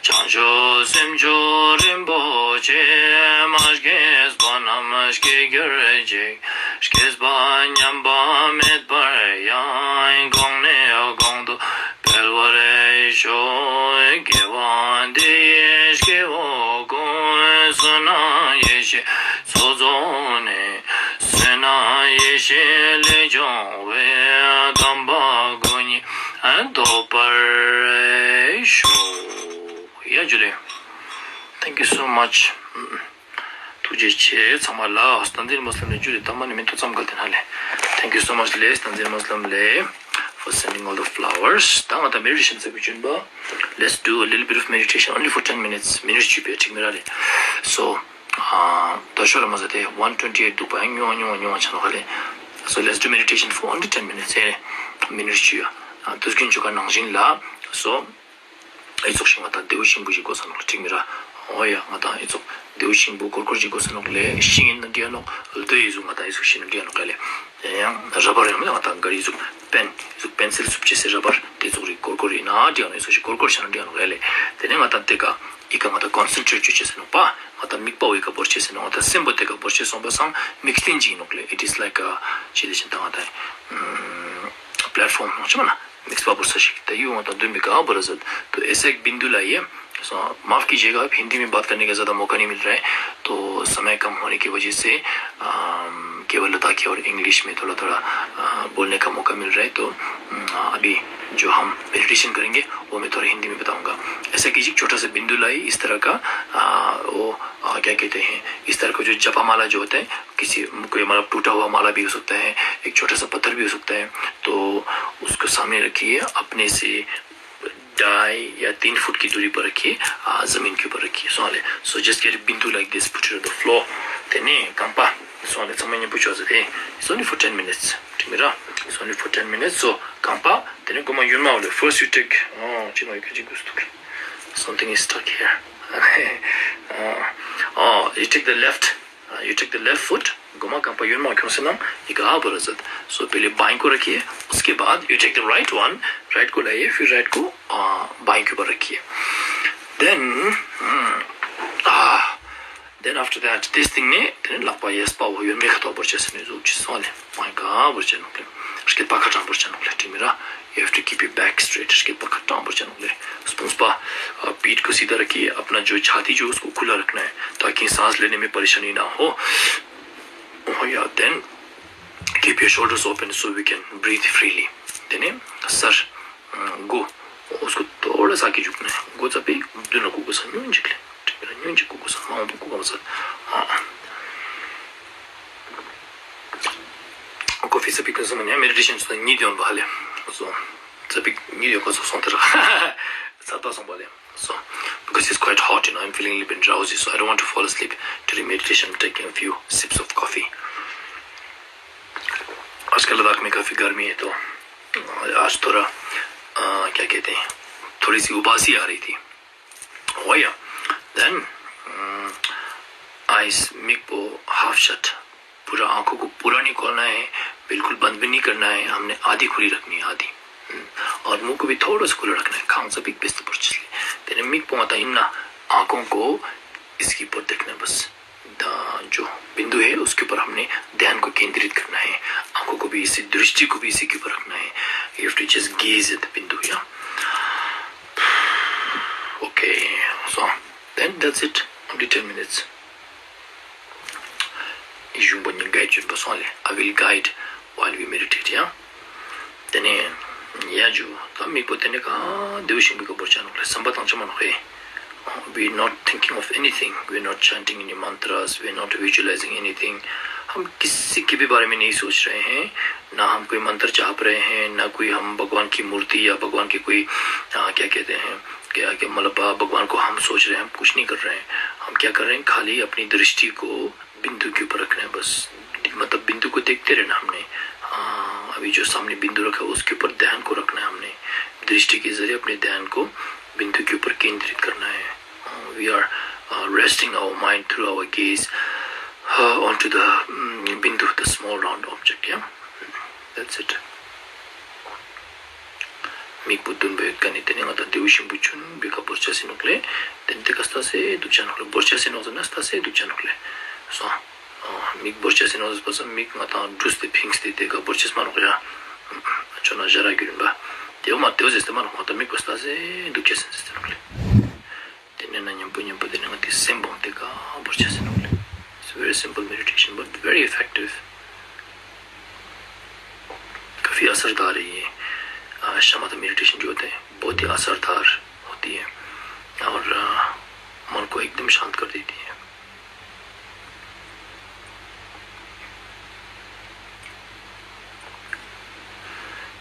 བྱང་ཆུབ་སེམས་མཆོག་རིན་པོ་ཆེ། མ་སྐྱེས་པ་རྣམས་སྐྱེ་གྱུར་ཅིག། སྐྱེས་པ་ཉམས་པ་མེད་པར་ཡང་། གོང་ནས་གོང་དུ་འཕེལ་བར་ཤོག། དགེ་བ་འདི་ཡིས་སྐྱེ་བོ་ཀུན། བསོད་ནམས་ཡེ་ཤེས་ཚོགས་རྫོགས་ནས། ན་ཡེ་ཤེས་ལས་བྱུང་བའི་དམ་པ་སྐུ་གཉིས་རྟོགས་པར་ཤོག་ཡ་ཇུ་ལེ། Thank you so much. ཐུགས་རྗེ་ཆེ་ཚང་མ་ལ། བསྟན་འཛིན་མུས་ལིམ་ལས་ཇུ་ལེ། ད་མ་ནི་མི་ཐུག་ཙམ་གལ་ཏེ་ན་ལེ། Thank you so much ལེ། བསྟན་འཛིན་མུས་ལིམ་ལས། For sending all the flowers. ད་ང་ད་མེ་ཌི་ཊེ་ཤན་ཚེ་བའི་བཅུན་པ། Let's do a little bit of meditation only for ten minutes. མི་ནིཊ་བཅུ་པའི་ཁྲིག་མི་ར་རེད། So ད་ཤོ་ལ་མ་ཟ་དེ་one twenty eight འདུག་པ། ཡང་ཉུང་བ་ཉུང་བ་ཉུང་བ་ཆ་ནོ་ཁ་ལེ། So let's do meditation for only ten minutes. ཧེ་མི་ནིཊ་བཅུ་ཡ། དུས་རྒྱུན་བཅུ་ཀ་ནང་བཞིན་ལ། So ཨི་ཙོག་ཤིང་ང་ད་རྡེའུ་ཤིང་བུ་ཞིག་དགོས་ས་ནོ་ཁྲིག་མི་ར། ཨོ་ཡ་ང་ད་ཨི་ཙོག་རྡེའུ་ཤིང་བུ་གོར་གོར་ཞིག་དགོས་ས་ནོ་ལེ། ཤིང་ཡིན་ན་འདྲི་ཡ་ནོ། རྡོ་ཡི་ཟུག་ང་ད་ཨི་ཙོག་ཤིང་ན་འདྲི་ཡ་ནོ་ཁ་ལེ། ཡང་ར་བར་ཡང་མིན་ང་ད་ག་རི་ཟུག་པེན་ཟུག་པེན་སིལ་སུབ་ཅེས་སི་ར་བར་དེ་ཙོག་རི་གོར་གོར་ཡིན་ན་འདྲི་ཡ་ནོ། ཨི་ཙོག་ཤིང་གོར་གོར་ཤ་ན་འདྲི་ཡ་ནོ་ཁ་ལེ། དེ་ནས་ང་ད་དེ་ག་ཨི་ཀ་ང་ད་ཀོན་སེན་ཊྲེཊ་ཅོ་ཅེས་ནོ་པ། ང་ད་མིག་པའོ་ཨི་ཀ་བོར་ཅེས་ནོ། ང་ད་སེམས་པ་དེ་ག་བོར་ཅེས་སོང་པ་སང་མིག་སྟེང་ཅིག་ནོ་ལེ། It is like a ཅི་ལེ་ཤིན་ད་ང་ད་པི་ལེཊ་ཕོམ་ནོ་ཅི་མ་ན། མིག་པ་བོར་ས་ཞིག་ད་ཡུ་ང་ད་དུན་མི་ག་བོར་ཟད་དུ་ཨེ་སེ་ཀ་བིན་དུ་ལ་ཡེ། སོ་མཱཕ་ཀི་ཇེ་ག་ཧིན་དི་མེ་བཱད་ཀར་ནེ་ག་ཛ་ད་མོ་ཀ་ནི་མིལ་ར་ཧེ། དོ་སམ་ཡ་ཀམ་ཧོ་ནེ་གི་ཝ་ཇེ་སེ་ཨམ་ཀེ་ཝལ་ལ་ད་ཀེ་ཝལ་ཨིང་ལིཤ་མེ་དོ་ལ་ཐོ་ར་ཨ་བོལ་ནེ་ཀ་མོ་ཀ་མིལ་ར་ཧེ། དོ་ཨ་ཨ་བི་ཇོ་ཧམ་མེ་ཌི་ཊེ་ཤན་ཀ་རེང་གེ་ཝོ་མེ་ཐོ་ར་ཧིན་དི་མེ་བ་ད་ཧོང་ག་ཨེ་སེ་ཀི་ཇིག་ཆོ་ཊ་སེ་བིན་དུ་ལ་ཡེ་ཨིས་ཏ་ར་ཀ་ཨ་ཨོ་ཨ་ཀྱ་ཀྱ་ཏེ་ཧེ་ཨིས་ཏ་ར་ཀ་ཇོ་ཇ་པ་མ་ལ་ཇོ་ཏེ། किसी कोई मतलब टूटा हुआ माला भी हो सकता है, एक छोटा सा पत्थर भी हो सकता है। तो उसको सामने रखिए, अपने से ढाई या तीन फुट की दूरी पर रखिए, आ, जमीन के ऊपर रखिए। So, so just get a bindu like this, put it on the floor. Then, kampa, so, let's say, it's only for ten minutes. It's only for ten minutes. So, kampa, then go my yunma. First, you take, oh, you know, you can just something is stuck here. Uh, oh, you take the left. You take the left foot. Goma kampa yunma kyung senam ika abarazat. So पहले बाएं को रखिए, उसके बाद you take the right one, right को लाइए, फिर राइट को बाएं के ऊपर रखिए। Then then after that, this thing ne, then lakpa yes pa wo yun me khato borche sene zo chi sone. Baeं ka borche no kle. Shke pa khatang borche no kle timira. You have to keep your back straight. इसके पकड़ टांग पर चलने। स्पूंस पा पीठ को सीधा रखिए, अपना जो छाती जो उसको खुला रखना है, ताकि सांस लेने में परेशानी ना हो। Oh yeah, then keep your shoulders open so we can breathe freely. देने सर गो उसको थोड़ा सा आगे झुकना है। गो जब भी दोनों को गुस्सा न्यू झुकले। न्यू झुको गुस्सा माउंट को गुस्सा। हाँ। Coffee ཚ་པིག་ཀུན་སོང་ནས་མེ་ཌི་ཊེ་ཤན་ཚོ་གཉིད་ཡོང་བ་ལས། སོ། ཚ་པིག་གཉིད་ཡོང་ག་སོང་སོང་དེ་ར། ཚ་པ་སོང་བ་ལས། So, because it's quite hot, you know, I'm feeling a little bit drowsy, so I don't want to fall asleep during meditation, I'm taking a few sips of coffee. आजकल लद्दाख में काफ़ी गर्मी है, तो आज थोड़ा, अ, क्या कहते हैं, थोड़ी सी उबासी आ रही थी। Oh yeah. Then, mm, eyes, mik po half shut. पूरा आंखों को पूरा नहीं खोलना है, बिल्कुल बंद भी नहीं करना है, हमने आधी खुली रखनी है, आधी। हम्म, और मुंह को भी थोड़ा सा खुला रखना है, खांसा भी बेस्त पर चले। तेरे mik po ata inna, आंखों को इसके ऊपर देखना है बस। द-, जो बिंदु है, उसके ऊपर हमने ध्यान को केंद्रित करना है, आंखों को भी इसी, दृष्टि को भी इसी के ऊपर रखना है। You have to just gaze at the बिंदु, yeah? Okay, so then that's it. Only ten minutes. ཡིད་གཞུང་པོ་ཉིད་གའི་བཅུན་པོ་སོང་ལས། I will guide while we meditate, yeah? དེ་ནས་ཡ་ཇུ། ད་མིག་པོ་དེ་ནས་ག་རྡེའུ་ཤིང་གི་ག་བོར་ཆ་ནོག་ལས། བསམ་པ་བཏང་ཆ་མ་ནོག་ཧེ། We're not thinking of anything. We're not chanting any mantras. We're not visualizing anything. हम किसी के भी बारे में नहीं सोच रहे हैं, ना हम कोई मंत्र जाप रहे हैं, ना कोई हम भगवान की मूर्ति या भगवान की कोई, आ, क्या कहते हैं, क्या, क्या, मतलब, आ, भगवान को हम सोच रहे हैं, हम कुछ नहीं कर रहे हैं। हम क्या कर रहे हैं, खाली अपनी दृष्टि को बिंदु के ऊपर रखना है बस। मतलब बिंदु को देखते रहना हमने। हाँ, अभी जो सामने बिंदु रखा है, उसके ऊपर ध्यान को रखना है हमने। दृष्टि के जरिए अपने ध्यान को बिंदु के ऊपर केंद्रित करना है। Uh, we are, uh, resting our mind through our gaze, uh, onto the, mm, बिंदु, the small round object, yeah? That's it. མིག་པོ་བདུན་པའི་ཀ་ནས་དེ་ནས་ང་དང་རྡེའུ་ཤིང་བུ་ཆུན་པའི་ཀ་བོར་ཆ་སི་ནོག་ལེ། དེ་ནས་དེ་ཀ་སྟ་སེ་འདུག་ཆ་ནོག་ལེ། བོར་ཆ་སི་ནོག་ཟེར་ན་སྟ་སེ་འདུག་ཆ་ནོག་ལེ། སོང་། མིག་བོར་ཆ་སི་ནོག་ཟེར་པ་སང་མིག་ང་དང་འབྲུས་ཏེ་ཕིངས་ཏེ་དེ་ཀ་བོར་ཆ་སི་མ་ནོག་ཡ། ཆོ་ན་ཞ་ར་རྒྱུ་རིན་པ། དེའུ་མ་དེའུ་ཟེར་ཏེ་མ་ནོག་ང་དང་མིག་པོ་སྟ་སེ་འདུག་ཆ་སེ་ཟེར་ཏེ་ནོག་ལེ། དེ་ནས་ན་མཉམ་པོ་མཉམ་པོ་དེ་ནས་ང་དེ་སེམས་བོང་དེ་ཀ་བོར་ཆ་སི་ནོག་ལེ། It's a very simple meditation, but very effective. असरदार है ये। अ, शमथ मेडिटेशन जो होते हैं, बहुत ही असरदार होती है और, अ, मन को एकदम शांत कर देती है।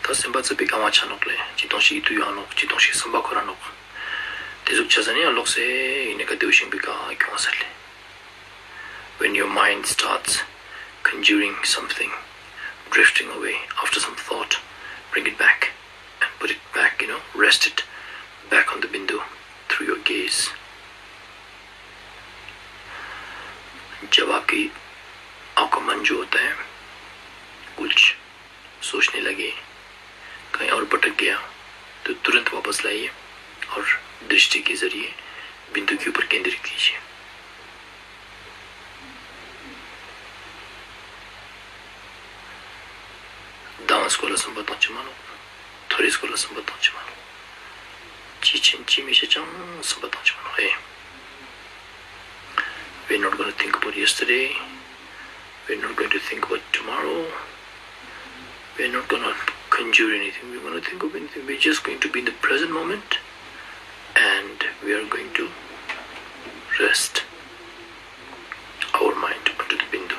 ད་སེམས་པ་ཙི་པིག་གང་བ་ཆ་ནོག་ལེ། ཅི་དོང་ཞིག་ཡིད་དུ་ཡོང་ནོག་ཅི་དོང་ཞིག་སེམས་པ་འཁོར་ར་ནོག་དེ་ཟུག་ཆ་ས་ནི་ཡང་ལོག་སེ་ཡིན་ནི་ག་དེའུ་ཤིང་པིག་ག་ཁྱོང་ས་ལེ། When your mind starts conjuring something, drifting away after some thought, bring it back and put it back, you know, rest it back on the bindu through your gaze. जब आपकी आंखों मंजू होता है, कुछ सोचने लगे, कहीं और भटक गया, तो तुरंत वापस लाइए और दृष्टि के जरिए बिंदु के ऊपर केंद्रित कीजिए। Dance को लसम बताऊं चमानो, थोड़ी इसको लसम बताऊं चमानो। चीचें चीमी से चम संबतों चमानो है। We're not going to think about yesterday. We're not going to think about tomorrow. We're not going to conjure anything. We're going to think of anything. We're just going to be in the present moment. And we are going to rest our mind onto the बिंदु।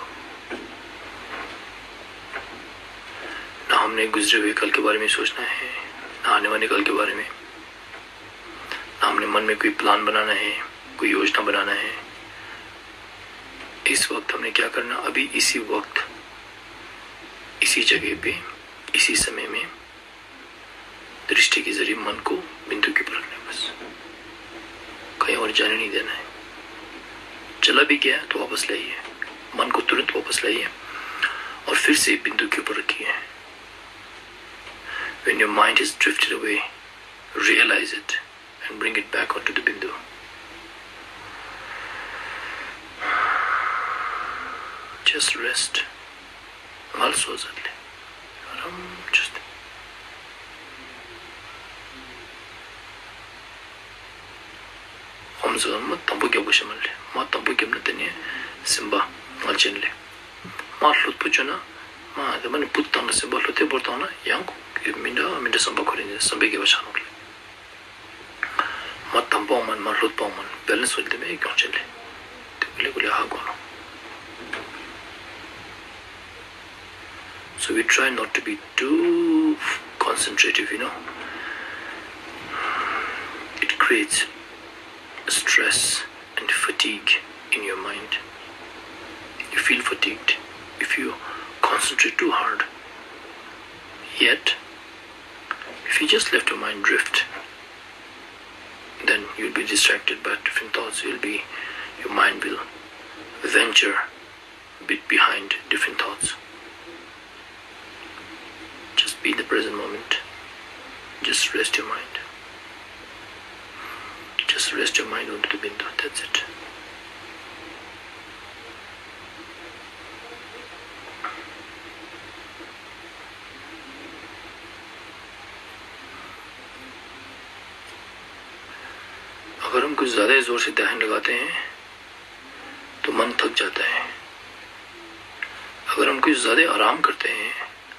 ना हमने गुजरे हुए कल के बारे में सोचना है, ना आने वाले कल के बारे में। ना हमने मन में कोई प्लान बनाना है, कोई योजना बनाना है। इस वक्त हमने क्या करना, अभी इसी वक्त, इसी जगह पे, इसी समय में दृष्टि के जरिए मन को बिंदु के ऊपर रखना है बस। कहीं और जाने नहीं देना है। चला भी गया तो वापस लाइए, मन को तुरंत वापस लाइए और फिर से बिंदु के ऊपर रखिए। When your mind has drifted away, realize it and bring it back onto the बिंदु। Just rest. ངལ་གསོ་ཟེར་ལེ། ཨ་རམ་ཅོས་ཏེ། ཧོམ་ཟེར་མ་དམ་པོ་རྒྱབ་དགོས་ཤེས་མ་ལེ། མ་དམ་པོ་རྒྱབ་ན་དེ་ནས་སེམས་པ་ངལ་ཅན་ལེ། མ་ལྷོད་པོ་བྱུང་ན། མ་དེ་མ་ནི་བུད་བཏང་ན་སེམས་པ་ལྷོད་དེ་བོར་བཏང་ན་ཡང་མི་འདྲ་མི་འདྲ་བསམ་པ་འཁོར་ཡིན་བསམ་པའི་དགེ་བ་ཆགས་ནོག་ལེ། མ་དམ་པོ་མན་མ་ལྷོད་པོ་མན་བེ་ལེན་སི་ལ་དེ་མེད་གྱོང་ཆེན་ལེ། དེ་ཀུ་ལེ་ཀུ་ལེ་ཧ་གོ་ནོ། So we try not to be too concentrative, you know. It creates stress and fatigue in your mind. You feel fatigued if you concentrate too hard. Yet, if you just let your mind drift, then you'll be distracted by different thoughts. You'll be, your mind will venture a bit behind different thoughts. Just be in the present moment. Just rest your mind. Just rest your mind onto the बिंदु. That's it. अगर हम कुछ ज़्यादा ही ज़ोर से ध्यान लगाते हैं, तो मन थक जाता है। अगर हम कुछ ज़्यादा आराम करते हैं,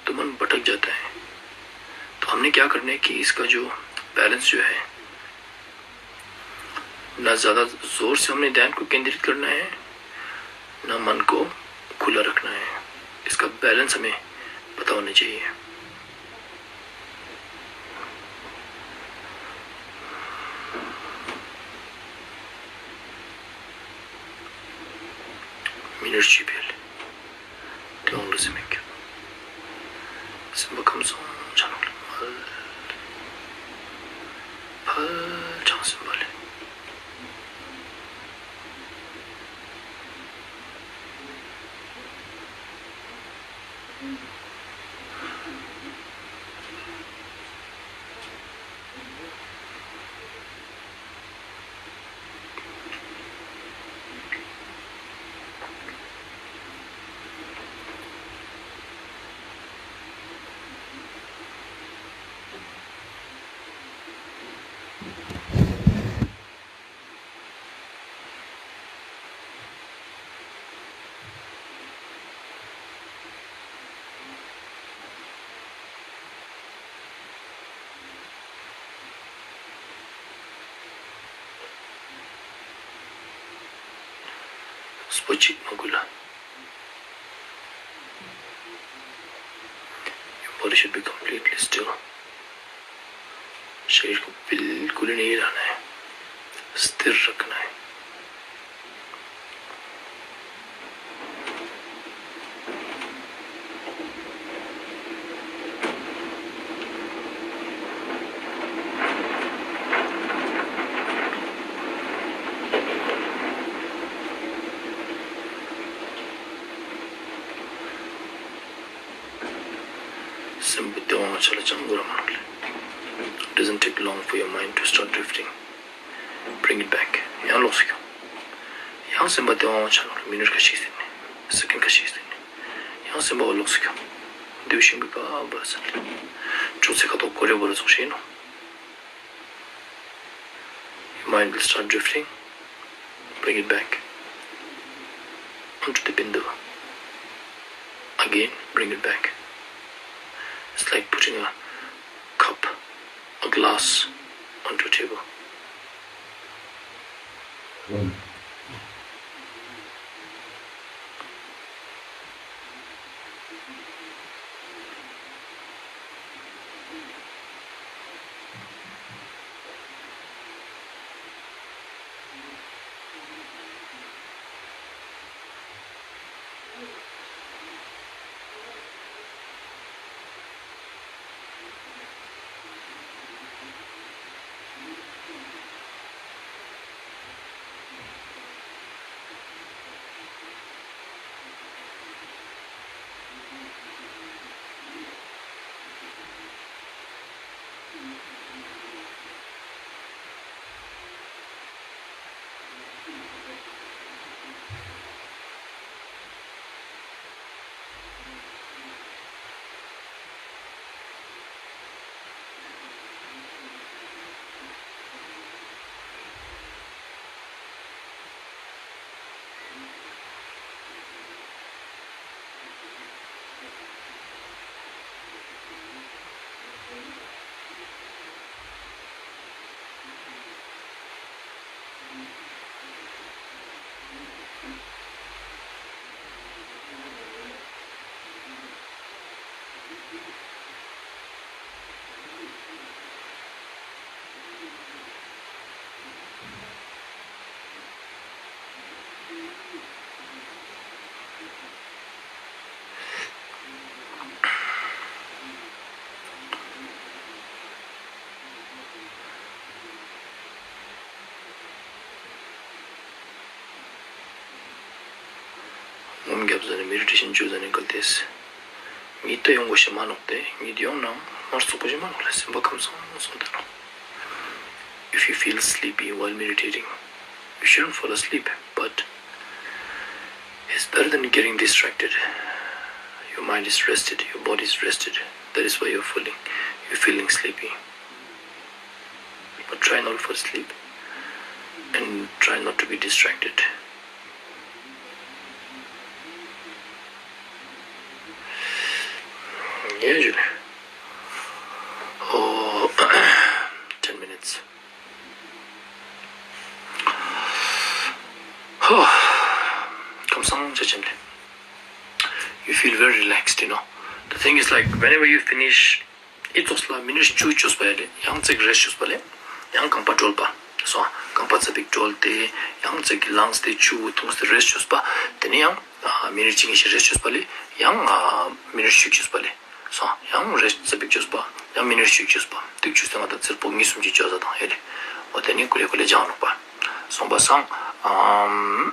तो मन भटक जाता है। तो हमने क्या करना है कि इसका जो बैलेंस जो है, ना ज़्यादा ज़ोर से हमने ध्यान को केंद्रित करना है, ना मन को खुला रखना है। इसका बैलेंस हमें पता होना चाहिए। མི་ནུར་ཅི་བེལ། དེ་འོང་ལུ་སེམས་མེད་ཀྱང་། སེམས་པ་ཁམས་སོང་ཆ་ནོག་ལ་ཕལ། ཕལ་ཆང་སེམས་པ་ལས། སྤོ་གཅིག་མ་དགོས་ལ། Your body should be completely still. शरीर को बिल्कुल ही नहीं हिलाना है, स्थिर रखना है। སེམས་པ་བདེ་བ་ངང་ཆ་ལ་ཅང་འགོར་མ་རུང་ལེ། Doesn't take long for your mind to start drifting. Bring it back. ཡང་ལོགས་སུ་ཁྱོང་། ཡང་སེམས་པ་བདེ་བ་ངང་ཆ་ལ་མི་ནུར་ཁ་ཤས་ཟིན་ནས། སེ་ཀན་ཁ་ཤས་ཟིན་ནས། ཡང་སེམས་པ་བ་ལོགས་སུ་ཁྱོང་། འདུ་ཤེས་པའི་ཀ་བར་ཟིན་ལེ། ཅོག་ཙེ་ཁ་ཐོག་གོ་རེ་བོ་རེ་ཚོགས་ཤེས་ནོ། Your mind will start drifting. Bring it back onto the pindu. Again, bring it back. It's like putting a cup, a glass, onto a table. ངོམ་རྒྱབ་ཟ་ནས་མེ་ཌི་ཊེ་ཤན་བྱོས་ཟ་ནས་གལ་ཏེ། ཉིད་དུ་ཡོང་དགོས་ཤེས་མ་ནོག་སྟེ། ཉིད་ཡོང་ནའང་མར་ཚུགས་དགོས་ཤེས་མ་ནོག་ལ། སེམས་པ་ཁམས་སངས་སོང་སྟེ་རོ། If you feel sleepy while meditating, you shouldn't fall asleep, but it's better than getting distracted. Your mind is rested, your body is rested. That is why you're feeling, you're feeling sleepy. But try not to fall asleep and try not to be distracted. Yeah, Julie. Oh, ten minutes. ཁམས་སངས་ཆ་ཆེན་ལེ། You feel very relaxed, you know. The thing is, like, whenever you finish, ཨི་ཙོགས་ལ་མི་ནུས་ཆུ་བཅོས་པ་ཡ་ལེ། ཡང་ཙིག་རེ་སི་བཅོས་པ་ལེ། ཡང་རྐང་པ་བཀྲོལ་པ། སོ། རྐང་པ་ཙ་པིག་བཀྲོལ་ཏེ། ཡང་ཙིག་ལངས་ཏེ་ཆུ་བོ་འཐུངས་ཏེ་རེ་སི་བཅོས་པ། དེ་ནས་ཡང་ཨ་མི་ནུས་གཅིག་ངེས་ཤིག་རེ་སི་བཅོས་པ་ལེ། ཡང་ཨ་མི་ནུས་ཆུ་བཅོས་པ་ལེ། སོ། ཡང་རེ་སི་ཙ་པིག་བཅོས་པ། ཡང་མི་ནུས་ཆུ་བཅོས་པ། ཏིག་བཅོས་ཏེ་ང་དང་ཙིར་པོ་གཉིས་གསུམ་གྱིས་བཅོས་ས་དང་ཡ་ལེ། འོ་དེ་ནས་ཀུ་ལེ་ཀུ་ལེ་སྦྱང་ནོག་པ། སོང་པ་སང་ཨམ།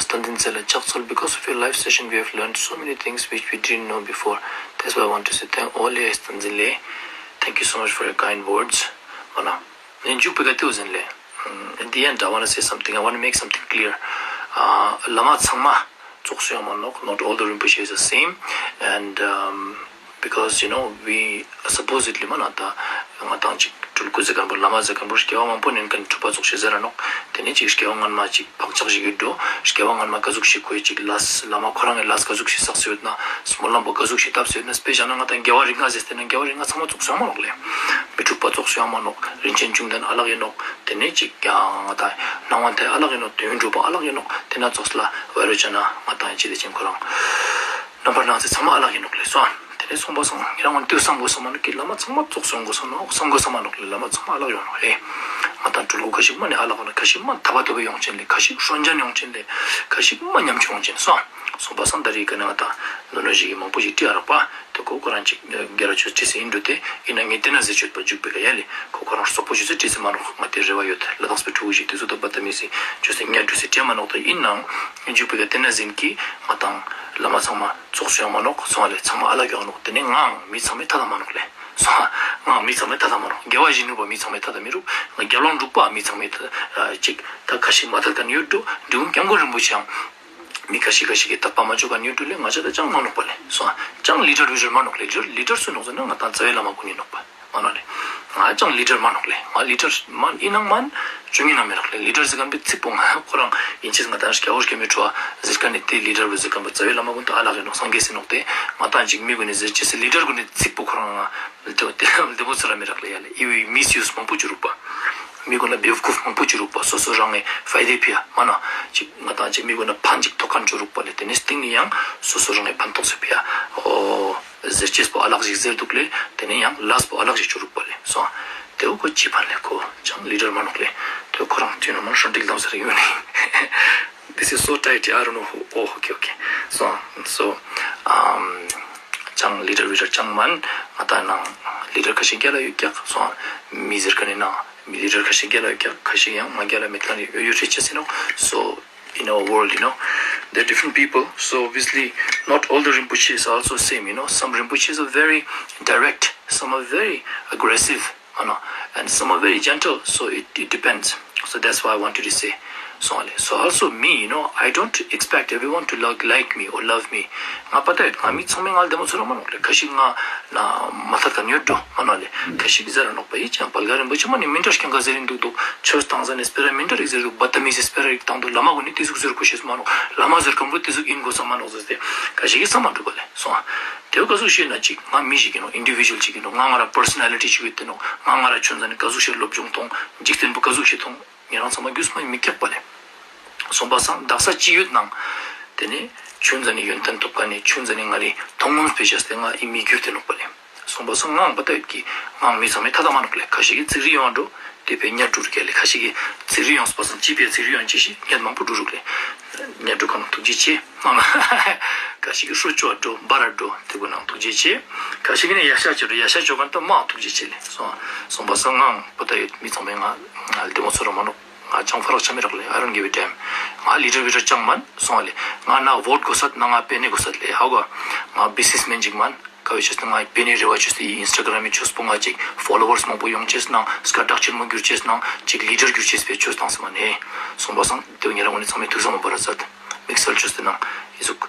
Standing still and Chakchol, because of your live session, we have learned so many things which we didn't know before. That's why I want to say thank all, Standing. Thank you so much for your kind words. Mana, ནས་འཇུག་པའི་ག་དེའུ་ཟིན་ལེ། At the end, I want to say something. I want to make something clear. Uh, བླ་མ་ཚང་མ་ཙོགས་སུ་ཡོང་མ་ནོག Not all the Rinpoche is the same. And um, because, you know, we supposedly མ་ན་ད་ང་དང་ཅིག་སྤྲུལ་སྐུ་ཟེར་མཁན་པོ་བླ་མ་ཟེར་མཁན་པོ་སྐྱེ་བ་མང་པོ་ནས་མཁན་གྲུབ་པ་ཙོགས་ཤིག་ཟེར་ར་ནོག་དེ་ནས་ཅིག་སྐྱེ་བ་སྔན་མ་ཅིག་བག་ཆགས་ཤིག་ཡོད་འགྲོ། སྐྱེ་བ་སྔན་མ་ག་ཟུག་ཞིག་ཁོས་ཅིག་ལས་བླ་མ་ཁོ་རང་གི་ལས་ག་ཟུག་ཞིག་བསགས་སུ་ཡོད་ན། སྨོན་ལམ་པོ་ག་ཟུག་ཞིག་བཏབ་སུ་ཡོད་ན། དཔེ་བཞག་ན་ང་དང་རྒྱལ་བ་རིགས་ལྔ་ཟེར་ཏེ་ན་རྒྱལ་བ་རིགས་ལྔ་ཚང་མ་ཙོགས་སུ་ཡོང་མ་ནོག་ལེ། མི་འཁྲུགས་པ་ཙོགས་སུ་ཡོང་མ་ནོག་རིན་ཆེན་འབྱུང་ལྡན་ཨ་ལགས་ཡིན་ནོག་དེ་ནས་ཅིག་ཀྱང་ང་དང་སྣང་བ་མཐའ་ཡས་ཨ་ལགས་ཡིན་ནོག་དོན་གྲུབ་པ་ཨ་ལགས་ཡིན་ནོག་དེ་ན་ཙོགས་ལ་བའི་རོ་ཅ་ན་ང་དང་ཅི་ལེ་ཅན་ཁོ་རང་རྣམ་པར་སྣང་མཛད་ཚང་མ་ཨ་ལགས་ཡིན་ནོག་ལེ་སོང་། དེ་ནས་སོང་པ་སང་ཉེ་རང་ངོ་ལྟོས་བསམ་དགོས་བསམ་མ་ནོག་གི་བླ་མ་ཚང་མ་ཙོགས་སོང་དགོས་བསམ་ནོག་བསམ་དགོས་བསམ་མ་ནོག་ལེ། བླ་མ་ཚང་མ་ཨ་ལགས་ཡོང་ནོག་ཨེ། ང་དང་སྤྲུལ་སྐུ་ཁ་ཤས་མ་ནི་ཨ་ལགས་ཡོང་ནོག་ཁ་ཤས་མ་ཐ་བ་ཐོ་བའི་ཡོང་ཅན་ལེ། ཁ་ཤས་ཧྲོན་ཅན་ཡོང་ཅན་ལེ། ཁ་ཤས་མ་ཉམ་ཆུང་ཡོང་ཅན་སོང་། སོང་པ་སང་ད་རེས་ཀ་ནས་ང་དང་ནོ་ནོ་ཞིག་གི་མང་པོ་ཞིག་བྲིས་ཨ་རག་པ། དེ་ཁོ་ཁོ་རང་ཅིག་རྒྱལ་ར་ཆོས་བྲིས་སེ་ཡིན་འགྲོ་དེ་ཡིན་ན་ངས་དེ་ན་ཟེར་ཆོད་པ་འཇུག་པའི་ཀ་ཡ་ལེ། ཁོ་ཁོ་རང་སོག་པོ་ཞིག་ཟེར་བྲིས་སེ་མ་ནོག་ང་དེ་རེ་བ་ཡོད། ལ་དྭགས་པའི་ཕྲུ་གུ་ཞིག་དེ་ཚོ་ད་པ་ད་མི་སེ་ཆོས་སེ་ཉ་འགྲོ་སེ་བྲིས་མ་ནོག་ད་ཡིན་ནའང་འཇུག་པའི་ཀ་དེ་ན་ཟིན་གི་ང་དང་བླ་མ་ཚང་མ་ཙོགས་སུ་ཡོང་མ་ནོག་སོང་ལེ། ཚང་མ་ཨ་ལགས་ཡོང་ནོག་དེ་ནས་ངའང་མི་ཚང་མའི་ཐ་ད་མ་ནོག་ལེ། སོང་། ངའང་མི་ཚང་མའི་ཐ་ད་མ་ནོག་རྒྱལ་བ་ཡིད་བཞིན་ནོར་བུ་མི་ཚང་མའི་ཐ་ད་མི་རུག་རྒྱལ་བློན་འབྲུག་པ་མི་ཚང་མའི་ཐ་ཅིག་ད་ཁ་ཤས་མ་ཐ་ད་ནི་ཡོད་འགྲོ། འབྲི་གུང་སྐྱབས་མགོན་རིན་པོ་ཆེའང་མི་ཁ་ཤས་ཁ་ཤས་ཀྱིས་དད་པ་མ་བཅོ་ག་ཉོས་འགྲོ་ལེ། ང་ཅག་ད་ཅང་མ་ནོག་པ་ལེ། སོང་། ཅང་ལི་ཌར་ཝི་ཌར་མ་ནོག་ལེ། ལི་ཌར་ལི་ཌར་སུ་ནོག་ཟེར་ན་ང་དང་རྩ་བའི་བླ་མ་ཀུན་ནི་ནོག་པ་མ་ནོག་ལེ། ང་ཅང་ལི་ཌར་མ་ནོག་ལེ། ང་ལི་ཌར་མ་ཡིན་ནང་མ་ཅུང་ཡིན་ན་མི་རག་ལེ། ལི་ཌར་ཟེར་མཁན་པའི་ཚིག་པོ་ང་ཁོ་རང་ཡིན་ཆེས་ང་དང་སྐྱ་བོ་སྐྱ་མི་ཁྲོ་བ་ཟེར་མཁན་ནི་དེ་ལི་ཌར་བོ་ཟེར་མཁན་པ་རྩ་བའི་བླ་མ་ཀུན་ད་ཨ་ལགས་ཡིན་ནོག་སངས་རྒྱས་ཟེར་ནོག་དེ་ང་དང་ཅིག་མི་ཀུན་ནི་ཟེར་ཆེས་སི་ལི་ཌར་ཀུན་ནི་ཚིག་པོ་ཁོ་རང་ང་ལི་ཌར་དེ་ལི་ཌར་བོ་ཚོ་ར་མི་རག་ལེ་ཡ་ལེ། ཡི་བའི་མིས་ཡུས་མང་པོ་བྱེད་རུག་པ། མི་ཀུན་ལ་བེ་བ་ཀུབ་མང་པོ་བྱེད་རུག་པ། སོ་སོ་རང་ངའི་ཕའི་དེ་ཕི་ཡ་མ་ན་ཅིག་ང་དང་ཅིག་མི་ཀུན་ལ་ཕན་ཅིག་ཐོགས་མཁན་བྱེད་རུག་པ་ལེ། དེ་ནས་སྟེང་ནས་ཡང་སོ་སོ་རང་ངའི་ཕན་ཐོགས་སུ་ཕི་ཡ། ཨོ། ཟེར་ཅེས་པོ་ཨ་ལགས་ཤིག་ཟེར་འདུག་ལེ། དེ་ནས་ཡང་ལས་པོ་ཨ་ལགས་ཤིག་བྱེད་རུག་པ་ལེ། སོང་། དེ་བོ་ཁོ་ཅི་ཕན་ལེ། ཁོ་ཅང་ལི་ཌར་མ་ནོག་ལེ། དེ་བོ་ཁོ་རང་དུས་ནམ་ཧྲོན་ཏིག་ལམ་སར་ཡོད་ནི། This is so tight. I don't know who. Oh, okay, okay. So, so, um, ཅང་ལི་ཌར་ཝི་ཌར་ཅང་མན། ང་ད་ནང་ལི་ཌར་ཁ་ཤས་རྒྱ་ལ་ཡོད་ཀྱག་སོང་། མི་ཟེར་ག་ནས་ན་མི་ལི་ཌར་ཁ་ཤས་རྒྱ་ལ་ཡོད་ཀྱག་ཁ་ཤས་ཡང་མ་རྒྱ་ལ་མེད་ཀྱག་ཡོད་ཡོད་རེད་ཅེས་ཟེར་ནོག So, in our world, you know, there are different people. So obviously, not all the Rinpoches are also same, you know. Some Rinpoches are very direct, some are very aggressive, you know, and some are very gentle. So it, it depends. So that's why I wanted to say. So, so also me, you know, I don't expect everyone to like, like me or love me. ང་པ་ཏ་ཡོད། ང་མི་ཚང་མས་ང་ལ་བདེ་མོ་ཚོར་ར་མ་ནོག་ལེ། ཁ་ཤས་ང་ལ་མ་ཐད་ཀ་ཉོ་འགྲོ་མ་ནོག་ལེ། ཁ་ཤས་ཀྱིས་ཟེར་ར་ནོག་པ། ཡིད་ཅན་བལ་ག་རིན་པོ་ཆེ་མ་ནི་མི་འདྲ་རྐྱང་ག་ཟེར་རིན་འདུག་འདུག་ཆོས་བཏང་ས་ནས་སྤེ་ར་མི་འདྲ་རིག་ཟེར་འདུག་བ་ད་མི་ཟེར་སྤེ་ར་རིག་བཏང་འདུག་བླ་མ་ཀུན་ནི་དེ་ཟུག་ཟེར་དགོས་ཤེས་མ་ནོག་བླ་མ་ཟེར་མཁན་པོ་དེ་ཟུག་ཡིན་དགོས་ས་མ་ནོག་ཟེར་ཏེ་ཁ་ཤས་ཀྱིས་བསམ་མ་འགྲུབ་པ་ལེ། སོང་ཨ། དེ་བོ་ག་ཟུག་ཤེས་ན་ཅིག་ང་མི་ཞིག་ཡིན་ནོག་ཨིན་ཌི་བི་ཇུ་ཨལ་ཅིག་ཡིན་ནོག་ང་ང་ར་པར་སོ་ན་ལི་ཊི་ཅིག་ཡོད་དེ་ནོག་ང་ང་ར་ཆུང་ཙ་ནས་ག་ཟུག་ཤེས་སློབ་སྦྱོང་ཐོང་། འཇིག་རྟེན་པོ་ག་ཟུག་ཤེས་ཐོང་། ཉེ་རང་ཚང་མ་རྒྱུས་མ་མི་སྐྱག་པ་ལེ། སོང་པ་སང་དག་ས་ཅི་ཡོད་ནང་། དེ་ནས་ཆུང་ཙ་ནས་ཡོན་ཏན་ཐོབ་མཁན་ནས་ཆུང་ཙ་ནས་ང་རེ་མཐོང་ངོམ་སྤེལ་བྱས་ཏེ་ང་ཨི་མི་རྒྱུད་དེ་ནོག་པ་ལེ། སོང་པ་སང་ངའང་པ་ཏ་ཡོད་ཀྱི་ངའང་མི་ཚང་མའི་ཐ་ད་མ་ནོག་ལེ། ཁ་ཤས་ཀྱིས་ཚིག་རིགས་ཡོང་འགྲོ། དེ་བས་ཉ་འགྲོ་རུ་ཁ་ལེ། ཁ་ཤས་ཀྱིས་ཚིག་རིགས་ཡོང་སོང་པ་སང་ཅི་བས་ཚིག་རིགས་ཡོང་ཅི་ཞིག་ཉ་མང་པོ་འགྲོ་རུ་ལེ། ཉ་འགྲོ་གང་ཐུགས་རྗེ་ཆེ། ཁ་ཤས་ཀྱིས་ཧྲོ་ཅོ་འགྲོ་འབར་ར་འགྲོ་དེ་གོ་ནང་ཐུགས་རྗེ་ཆེ། ཁ་ཤས་ཀྱིས་ནི་ཡ་ཤ་ཅོ་འགྲོ་ཡ་ཤ་ཅོ་གང་ད་མ་ཐུགས་རྗེ་ཆེ་ལེ། སོང་སོང་པ་སང་ངའང་པ་ཏ་ཡོད་མི་ཚང་མའི་ང་ང་ལ་བདེ་མོ་ཚོར་ར་མ་ནོག་ང་ཅང་ཕ་རག་ཆ་མི་རག་ལེ། I don't give a damn. ང་ལི་ཌར་ཝི་ཌར་ཅང་མན་སོང་ལེ། ང་ན་བོ་ཊི་དགོས་ས་ན་ང་པེ་ནེ་དགོས་ས་ལེ། ཧ་གོ། ང་བི་ཛི་ནེ་སི་མེན་ཅིག་མན། ག་བའི་ཆེས་ཏེ་ང་པེ་ནེ་རེ་བ་ཆེས་ཏེ་ཨིན་སི་ཊ་གྷ་རམ་མི་ཆོས་པོ་ང་ཅིག་ཕོ་ལོ་ཝར་སི་མང་པོ་ཡོང་ཆེས་ནང་སྐད་གྲགས་ཆེན་མོ་གྱུར་ཆེས་ནང་ཅིག་ལི་ཌར་གྱུར་ཆེས་པའི་ཆོས་བཏང་ས་མ་ནེ། སོང་པ་སང་དེ་ཉེ་རང་ངོ་ནས་ཚང་མའི་ཐུགས་བསམ་མ་བར་མཛད། དམིགས་བསལ་ཆོས་ཏེ་ནང་ཨི་ཟུག་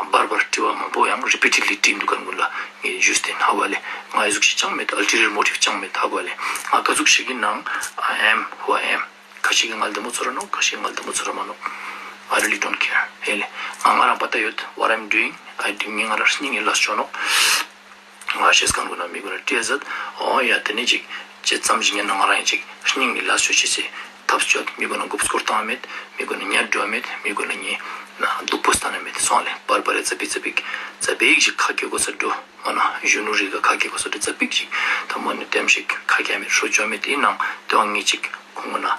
བར་བར་དྲི་བ་མང་པོ་ཡང་རི་པི་ཊེཌ་ལི་དྲིས་འདུག་མཁན་ཀུན་ལ་ངས་ཞུས་ཏེ་ཧ་གོ་ལེ། ང་ཨི་ཟུག་ཞིག་ཅང་མེད། ཨལ་ཊི་རི་ཡར་མོ་ཊིབ་ཅང་མེད། ཧ་གོ་ལེ། ང་ག་ཟུག་ཞིག་ཡིན་ནང་I am who I am. ཁ་ཤས་ཀྱིས་ང་ལ་བདེ་མོ་ཚོར་ར་ནོག་ཁ་ཤས་ཀྱིས་ང་ལ་བདེ་མོ་ཚོར་ར་མ་ནོག I really don't care. ཧེ་ལེ། ང་ང་རང་པ་ཏ་ཡོད། What I'm doing, I do. ངས་ང་རང་སྙིང་ནས་ལས་ཅོ་ནོག་ང་ཤེས་མཁན་ཀུན་ན་མི་ཀུན་ན་བཀྲ་ཤིས་བདེ་ལེགས། ཨོ་ཡ་དེ་ནས་ཅིག་ཅི་ཙམ་ཞིག་ཡིན་ན་ང་རང་ཡང་ཅིག་སྙིང་ནས་ལས་ཅོ་ཅེས་སི་ཐབས་ཅོ། མི་ཀུན་ན་མགོ་སྐོར་བཏང་མེད། མི་ཀུན་ན་ཉར་འགྲོ་མེད། མི་ཀུན་ན་ངས་སྡུག་པོ་བཏང་ན་མེད། སོང་ལེ། པར་པར་རེ་ཙ་པིག་ཙ་པིག་ཙ་པིག་ཅིག་ཁ་སྐྱེ་དགོས་ས་འགྲོ། མ་ན་གཞོན་ནུ་རིགས་ཀ་ཁ་སྐྱེ་དགོས་ས་འགྲོ། ཙ་པིག་ཅིག་ད་མ་ནི་ལྟེམ་ཞིག་ཁ་སྐྱེ་མེད། ཧྲོ་ཅོ་མེད། དེ་ནང་དེ་བ་ངས་ཅིག་ཁོང་ཀུན་ན་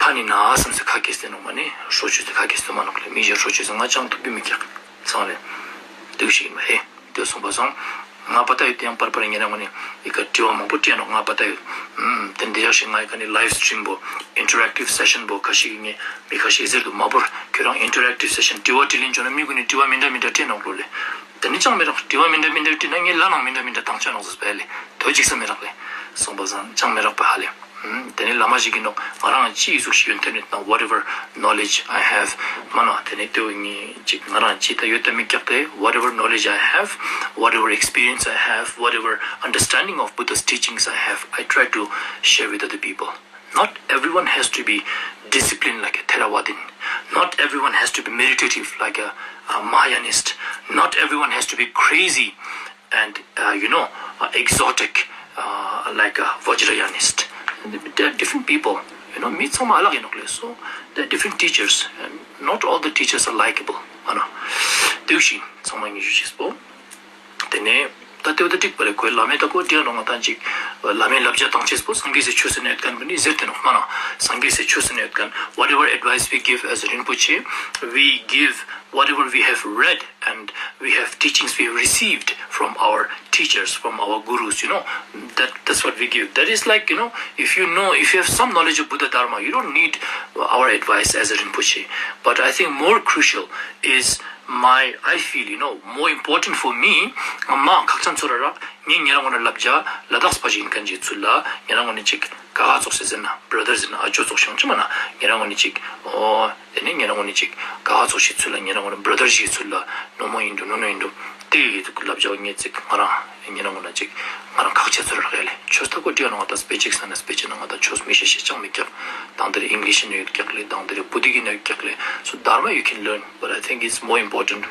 ཕ་ནི་ན་བསམ་སེ་ཁ་སྐྱེ་སྟེ་ནོག་མ་ནི་ཧྲོ་ཅོ་སྟེ་ཁ་སྐྱེ་སྟེ་མ་ནོག་ལེ། མི་གཞན་ཧྲོ་ཅོ་སྟེ་ང་ཅང་ཐུག་རྒྱུ་མི་ཁྱག་སོང་ལེ། འདུག་ཞིག་མ་ཧེ། དེ་སོང་པ་སང་། ང་པ་ཏ་ཡོད་དེ་ཡང་པར་པར་ཉེ་རང་ངོ་ནས་ཨི་ཀ་དྲི་བ་མང་པོ་སྤྲད་ནོག་ང་པ་ཏ་ཡོད། ཨུམ། དེ་འདི་ཡག་ཞིག་ང་ཨི་ཀ་ནས་ལའིབ་སི་ཊི་རིམ་པོ་ཨིན་ཊར་ཨེག་ཊིབ་སེ་ཤན་པོ་ཁ་ཤས་ཀྱིས་ངས་མི་ཁ་ཤས་ཟེར་འདུག་མ་བོར་ཁྱོད་རང་ཨིན་ཊར་ཨེག་ཊིབ་སེ་ཤན་དྲི་བ་དྲིས་ལན་བྱུང་ན་མི་ཀུན་ནས་དྲི་བ་མི་འདྲ་མི་འདྲ་སྤྲད་ནོག་ལོ་ལེ། དེ་ནི་ཅང་མི་རག་དྲི་བ་མི་འདྲ་མི་འདྲ་དྲིས་ན་ངས་ལན་ནང་མི་འདྲ་མི་འདྲ་བཏང་ཆོག་ནོག་ཟེར་བས་ལེ། དོ་ཅིག་ས་མི་རག་ལེ། སོང་པ་སང་ཅང་མི་རག་པ་ཧ་ལེ། དེ་ནས་བླ་མ་ཞིག་ཡིན་ནོ། ང་རང་ཅི་ཡི་གཟུགས་ཤིག་ཡོད་དེ་ནས་དང་whatever knowledge I have མ་ན་དེ་ནས་དེ་བས་ངས་ཅིག་ང་རང་ཅི་ད་ཡོད་དེ་མི་ཀྱག་དེ། Whatever knowledge I have, whatever experience I have, whatever understanding of Buddha's teachings I have, I try to share with other people. Not everyone has to be disciplined like a Theravadin. Not everyone has to be meditative like a, a Mahayanist. Not everyone has to be crazy and uh, you know uh, exotic uh, like a Vajrayanist. There are different people. You know, མི་ཚང་མ་ཨ་ལག་ཡིན་ནོག་ལེ། So there are different teachers, and not all the teachers are likable. ཨ་ནོ། དེ་བཞིན་ཚང་མ་ངེས་ཤེས་པོ། དེ་ནས་ད་ལྟེ་བ་ད་ཏིག་པ་ལས་ཁོའི་བླ་མའི་ད་ཁོ་དེ་ནོ་ང་ཏང་ཅིག་བླ་མའི་བསླབ་བྱ་བཏང་ཆེས་པོ་སངས་རྒྱས་སའི་ཆོས་ཟེར་ནས་ཡོད་མཁན་པོ་ནི་ཟེར་ཏེ་ནོ་མ་ན། སངས་རྒྱས་སའི་ཆོས་ཟེར་ནས་ཡོད་མཁན། Whatever advice we give as a Rinpoche, we give whatever we have read and we have teachings we have received from our teachers, from our gurus, you know, that that's what we give. That is like, you know, if you know, if you have some knowledge of Buddha Dharma, you don't need our advice as a Rinpoche. But I think more crucial is my, I feel, you know, more important for me, ང་མ་ཁག་ཅན་ཚོར་ར་ངས་ཉེ་རང་ངོ་ན་བསླབ་བྱ་ལ་དྭགས་པ་ཞིག་ཡིན་མཁན་གྱི་ཚུལ་ལ་ཉེ་རང་ངོ་ནས་ཅིག་ག་ག་ཚོགས་ཟེར་ཟེར་ན་brother་ཟེར་ན་ཨ་ཅོ་ཚོགས་ཤོང་ཅི་མ་ན་ཉེ་རང་ངོ་ནས་ཅིག་ཨོ། དེ་ནས་ཉེ་རང་ངོ་ནས་ཅིག་ག་ག་ཚོགས་ཤིག་ཚུལ་ལ་ཉེ་རང་ངོ་ན་brother་ཞིག་ཚུལ་ལ་ནོ་མོ་ཡིན་འགྲོ་ནོ་ནོ་ཡིན་འགྲོ། དེ་ཡི་ཚུལ་ལབ་བྱ་ངས་ཅིག་ང་རང་ཉེ་རང་ངོ་ན་ཅིག་ང་རང་ཁག་ཆེ་ཚོར་རག་ཡ་ལེ། ཆོས་ལྟ་གོ་དྲི་ཡ་ནང་ད་དཔེ་ཅིག་ས་ན་དཔེ་ཅིག་ནང་ད་ཆོས་མི་ཤེས་ཤེས་ཅང་མི་ཀྱག། དང་དེར་English་ནས་ཡོད་ཀྱག་ལེ། དང་དེར་Buddhist་ནས་ཡོད་ཀྱག་ལེ། So Dharma you can learn, but I think it's more important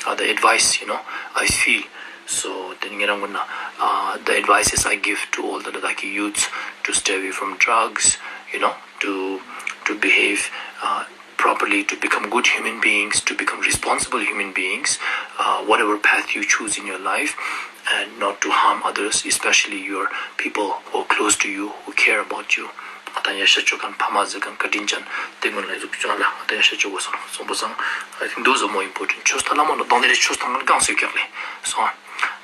uh, the advice, you know, I feel. So then, you know, uh, the advices I give to all the Ladakhi youths to stay away from drugs, you know, to to behave uh, properly, to become good human beings, to become responsible human beings, uh, whatever path you choose in your life, and not to harm others, especially your people who are close to you, who care about you. ང་དང་ཡ་ཤ་ཅོ་མཁན་ཕ་མ་ཟེར་མཁན་བཀའ་དྲིན་ཅན་དེ་ཀུན་ལ་ཟུག་ཅོ་ལ་ང་དང་ཡ་ཤ་ཅོ་གོ་སོང་སོང་པོ་སང་། I think those are more important. ཆོས་ད་ལ་མོ་ན་དང་དེ་རེ་ཆོས་དང་ང་གང་སོས་ཀྱག་ལེ་སོང་།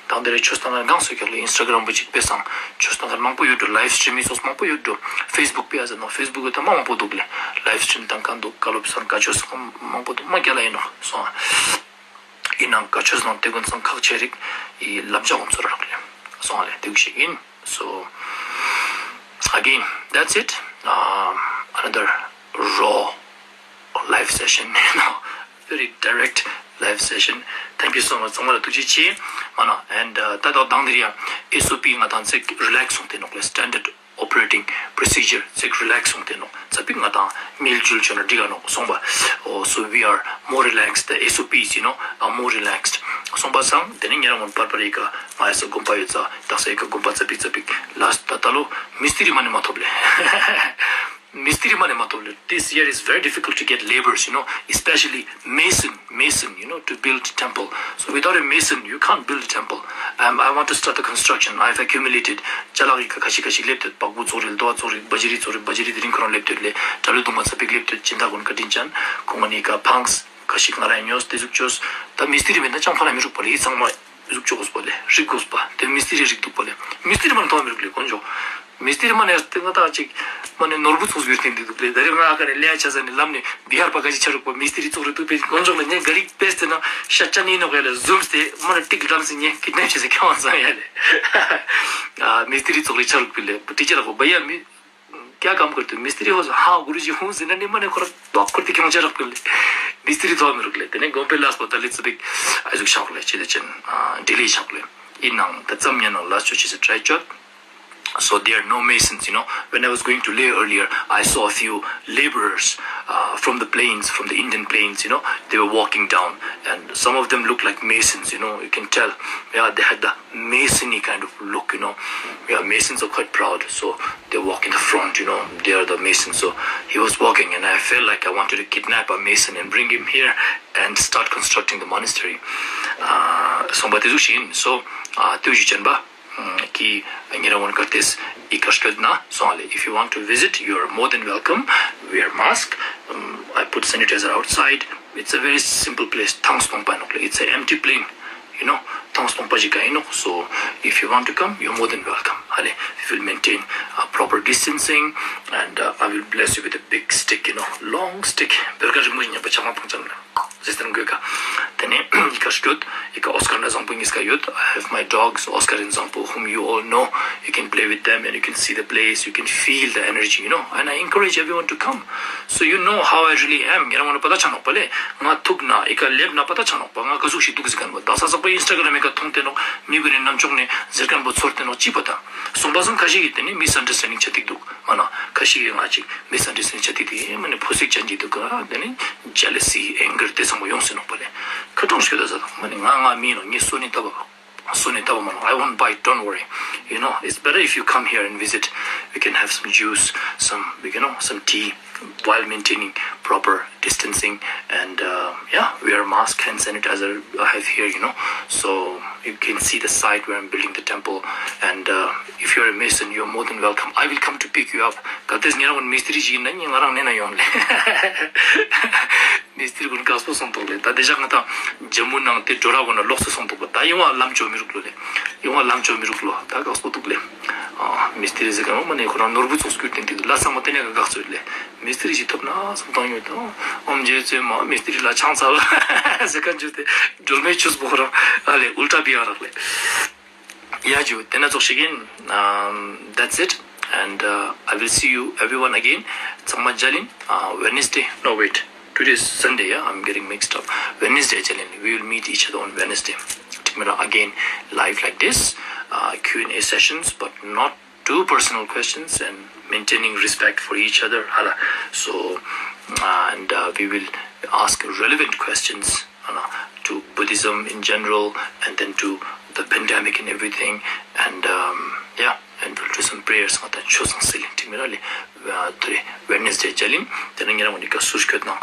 དང་དེ་རེ་ཆོས་དང་ང་གང་སོས་ཀྱག་ལེ། Instagram་པོ་ཅིག་དཔེ་སང་ཆོས་དང་ང་མང་པོ་ཡོད་འགྲོ། live stream་ཡི་སོགས་མང་པོ་ཡོད་འགྲོ། Facebook་པེ་ཨ་ཟེར་ནོ། Facebook་ད་མ་མང་པོ་འདུག་ལེ། live stream་དང་གང་འདུག་བཀའ་སློབ་སང་བཀའ་ཆོས་སང་མང་པོ་འདུག་མ་རྒྱ་ལ་ཡིན་ནོ་སོང་། ཡིན་ནང་བཀའ་ཆོས་ནང་དེ་ཀུན་ཚང་ཁག་ཆེ་རིགས་ཡི་བསླབ་བྱ་ཁོང་ཚོར་རག་ལེ་སོང་ལེ་དེ་ཞིག་ཡིན། So again, that's it. Um, another raw live session, you know, very direct live session. Thank you so much. ཚང་མ་ལ་ཐུགས་རྗེ་ཆེ། མ་ན། And uh, ད་ལྟ་དང་དེ་རིང་S O P་ང་དང་ཚིག་relax་སོང་དེ་ནོག་ལེ། Standard Operating Procedure་ཚིག་relax་སོང་དེ་ནོག་ཚ་པིག་ང་དང་མིལ་ཇུལ་ཆོ་ན་འགྲིག་ག་ནོག་སོང་པ། Oh, so we are more relaxed. The S O Ps, you know, are more relaxed. སོང་པ་སང་དེ་ནས་ཉེ་རང་ངོ་པར་པར་ཡི་ག་ང་ཡ་ས་དགོན་པ་ཡོད་ཙ་དག་ས་ཡི་ག་དགོན་པ་ཚ་པིག་ཚ་པིག་ལ་ད་ད་ལོ་མི་སྟི་རི་མ་ནི་མ་ཐོབ་ལེ། མི་སྟི་རི་མ་ནི་མ་ཐོབ་ལེ། This year is very difficult to get laborers, you know, especially mason, mason, you know, to build temple. So without a mason, you can't build a temple. Um, I want to start the construction. I've accumulated. ཅ་ལག་ཡི་ག་ཁ་ཤི་ཁ་ཤི་སླེབས་དུས་པག་བུ་ཚོགས་རིལ་རྡོ་བ་ཚོགས་རིལ་བ་ཇི་རི་ཚོགས་རིལ་བ་ཇི་རི་དེ་རིང་ཁོ་རང་སླེབས་དུས་ལེ། གྲ་ལུ་དུང་མ་ཚ་པིག་སླེབས་དུས་སྦྱིན་བདག་ཀུན་བཀའ་དྲིན་ཅན་ཁོང་ང་ནི་ག་ཕངས་ཁ་ཤི་ང་རང་ཉོས་དེ་ཟུག་ཅོས། ད་མི་སྟི་རི་མེད་ན་ཅང་ཕ་ལ་མི་རུག་པ་ལེ། ཡི་ཚང་མ་ཟུག་ཅོ་གོས་པོ་ལེ། རིག་གོས་པ་དེ་མི་སྟི་རི་རིག་འདུག་པོ་ལེ། མི་སྟི་རི་མ་ནི་ཐོག་མི་རུག་ལེ་དཀོན་མཆོག་མི་སྟི་རི་མ་ནི་ཡར་ཏེ་ང་ཏག་ཅིག་མ་ནི་ནོར་བུ་ཚོགས་ཡུལ་སྟེང་འདི་འདུག་ལེ། ད་རེས་ང་ཨ་ཀ་ནས་ལེ་ཡ་ཆ་ས་ནས་ལམ་ནས་བི་ཧར་པ་ག་ཅི་ཆ་རུག་པ་མི་སྟི་རི་ཚོགས་རེ་འདུག་པས་དཀོན་མཆོག་ལ་ངས་ག་རིག་པས་ཏེ་ན་ཤ་ཅ་ནི་ནོག་ཡ་ལ་ཟུམ་སྟེ་མ་ནི་ཏིག་ལམ་སེ་ངས་ཀིད་ནེབ་བྱེད་སེ་ཁྱོང་ཚང་ཡ་ལེ། མི་སྟི་རི་ཚོགས་རེ་ཆ་རུག་པི་ལེ་ཏི་ཅི་ར་གོ་བ་ཡ་མི། क्या काम करते हो? मिस्त्री हो? हाँ गुरुजी हूँ। ཟེར་ན་ནི་མ་ནི་ཁོ་ར་ཏོག་ཁོར་ཏི་ཁྱོང་ཆ་རག་པི་ལེ། མི་སྟི་རི་ཐོག་མི་རུག་ལེ། དེ་ནས་དགོན་པའི་ལས་པོ་ད་ལི་ཙི་པིག་ཨ་ཟུག་ཤག་ལེ་ཅི་དེ་ཅན་ཌི་ལི་ཤག་ལེ། ཡིན་ནང་ད་ཙམ་ཉན་ནང་ལ་ཆོ་ཆི་སི་ཊི་རའི་ཅོད། So there are no masons, you know. When I was going to Leh earlier, I saw a few laborers uh, from the plains, from the Indian plains, you know, they were walking down, and some of them looked like masons, you know, you can tell. Yeah, they had the masony kind of look, you know. Yeah, masons are quite proud, so they walk in the front, you know, they are the masons. So he was walking, and I felt like I wanted to kidnap a mason and bring him here and start constructing the monastery. Uh, so, but so, uh, ཀྱི་ཉེ་རང་ངོ་ན་གར་ཏེས་ཨི་ཀར་སྐད་ན་སོང་ལེ། If you want to visit, you are more than welcome. Wear mask. Um, I put sanitizer outside. It's a very simple place. ཐང་སྟོང་པ་ནོག་ལེ། It's an empty plain. You know, ཐང་སྟོང་པ་ཞིག་ག་ཡིན་ནོག So if you want to come, you're more than welcome. ཧ་ལེ། We will maintain uh, proper distancing, and uh, I will bless you with a big stick, you know, long stick. བེར་ཀ་རིང་མོ་ཞིག་ཉན་པ་ཆ་མ་ཕང་ཙམ་ལ། Sister Ngweka. Then, Ika Shkut, Ika Oscar Nazampu Niska Yut. I have my dogs, Oscar and Zampu, whom you all know. You can play with them and you can see the place, you can feel the energy, you know. And I encourage everyone to come. So you know how I really am. Ngira mana pata chanok pale. Nga thuk na, ika lep na pata chanok pa. Nga kazuk shi duk zikan ba. Dasa sakpa Instagram ika thong tenok, mi gune namchok ne, zirkan bo tsor tenok chi pata. Sumba sam kashi ki tene misunderstanding chatik duk. Mana, kashi ki nga chik misunderstanding chatik di. Mane phosik chanji duk ka. Tene jealousy, anger te sangwa yong senok pale. Katong shkyo da zata. Mane nga nga mi no, ngi suni taba. Suni taba mano. I won't bite, don't worry. You know, it's better if you come here and visit. We can have some juice, some, you know, some tea while maintaining proper distancing and uh, yeah, wear mask, hand sanitizer I have here, you know. So you can see the site where I'm building the temple. And uh, if you're a mason, you're more than welcome. I will come to pick you up. Kates ngira kon mistri ji na ni ngarang ne na yon le. Mistri kun kaspo song tok le. Ta deja ngata jamu nang te jora kon lokso song tok. Ta ywa lam cho mi ruk lo le. Ywa lam cho mi ruk lo. Ta kaspo tok le. Ah, mistri ze kan ma ne ko nor bu tsok skur ten ti la sang ma tene ka gak so le. Mistri ji top na song tang yo to. Om je je ma mistri la chang sa la. Ze kan ju te jol me chus bo ra. Ale ulta bi ara le. Yeah, Ju, tena dzok shikin. Um, that's it. And uh, I will see you everyone again. Tsangma Jalin, uh, Wednesday. No, wait. Today is Sunday, yeah? I'm getting mixed up. Wednesday, Jalin. We will meet each other on Wednesday. Tomorrow again, live like this. Uh, Q and A sessions, but not too personal questions and maintaining respect for each other. Hala. So, uh, and uh, we will ask relevant questions uh, to Buddhism in general and then to the pandemic and everything. And um, yeah, and we'll do some prayers. Ngata chosang sealing team really. Today, Wednesday, Jalim. Then I'm going to go to Shkutna.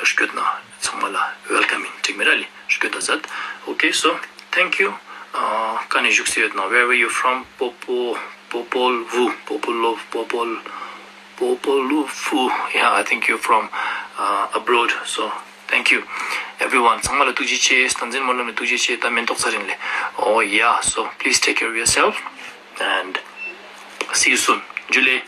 Shkutna. Tsangmala. Welcoming team really. Shkutna zat. Okay, so thank you. Uh, Kani Juksiyot now. Where were you from? Popo, Popol Vu. Popol Love. Popol. Popolufu. Yeah, I think you're from uh, abroad. So thank you, everyone. Tsangmala tukji che, stanzin malam tukji che, ta mentok sarin le. Oh yeah, so please take care of yourself and see you soon. Julie.